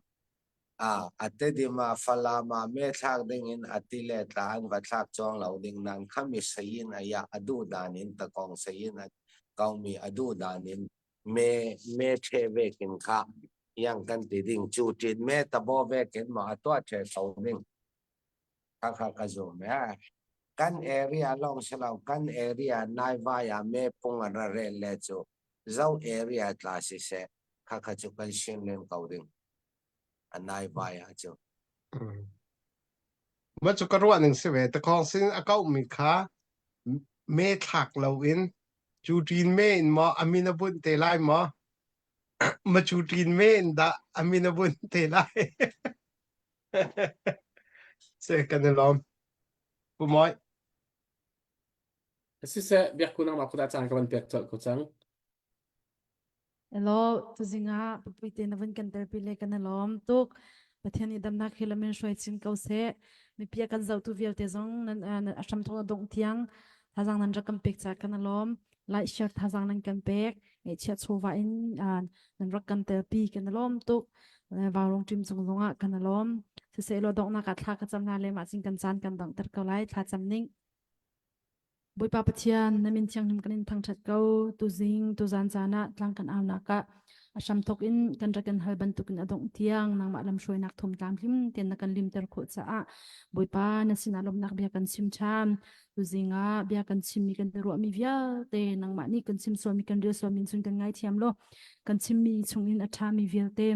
a a tedim ah Falam ah me thlak ding in a ti le tla an va thlak chuang lo ding nan khami sayin aya a duh dan in takong sayin a kaumi a duh dan in me me the vekin kha yang kan ti ding chu tin me tabo vekin ma a tuah the ko ding kha kha ka zum eh kan area lawng si lo kan area naivai ah me pung an ra rel le cu zo area tla si seh kha kha cu kan sin len ko ding a naivai ah cu Ma cu ka ruah ning si ve takhong sin a kau mi kha me thlak lo in cu ṭin me in maw a min a bunh te lai maw ma cu ṭin me in dah a min a bunh te lai Se kan i lawm. Pu Mawi. Siseh, biakku nangmah kut ah caan ka van pek colh ko cang. Hello, tuzing ah pupui te na van kan telpi le kan i lawm tuk. Pathian nih damnak hi lamin hruai chin ko seh. Mipi a kan zohtu vialte zong nan a hram thawk a dongh tiang thazang nan rak kan pek ca kan i lawm. Like share thazang nan kan pek. Ngeihchiah chawva in nan rak kan telpi kan i lawm tuk. Vaurong ṭim cung zongah kan i lawm. Siseh law donghnak ah thla ka cam na le mah cin kan caan kan donghter ko lai. Thla cam ning. Bawipa Pathian, na min thianghlim kan in thangṭhat ko. Tuzing, tuzan caan ah tlang kan aunak ah a hramthawk in kan rak in hal bantukin a dongh tiang nangmah lamhruainak thum tlamtlim tein na kan limter khawh caah Bawipa na sinah lawmhnak bia kan chim ṭhan. Tuzing ah bia kan chimmi kan ruahmi vialte nangmah nih kan chim sualmi kan rel sualmi cun kan ngaithiam law kan chimmi chungin a ṭhami vialte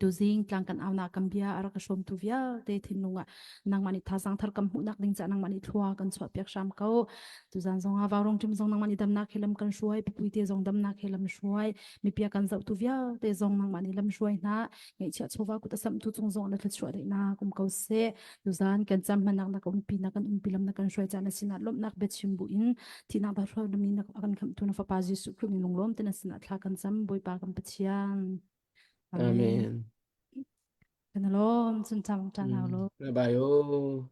tuzing tlang kan aunak kan bia a rak ka hrawmtu vialte thinlung ah nangmah nih thazang thar kan hmuhnak ding caah nangmah nih thlua kan chuah piak hram ko tuzan zong ah vaurong ṭim zong nangmah nih damnak he lam kan hruai pupui te zong damnak he lam hruai mipia kan zohtu vialte zong nangmah nih lam hruai hna ngeihchiah chawva kut a samtu cung zong na thluachuah daihnak um ko seh tuzan kan cam hmanak na ka umpi na kan umpi lam na kan hruai caan na sinah lawmhnak biachim bu in thihnak da hruai na mi na kan khamhtu na fapa Jesuh Khrih min lunglawm te na sinah thla kan cam Bawipa kan Pathian Amen. Kan lawm cun cam tan hau lo. Bye bye.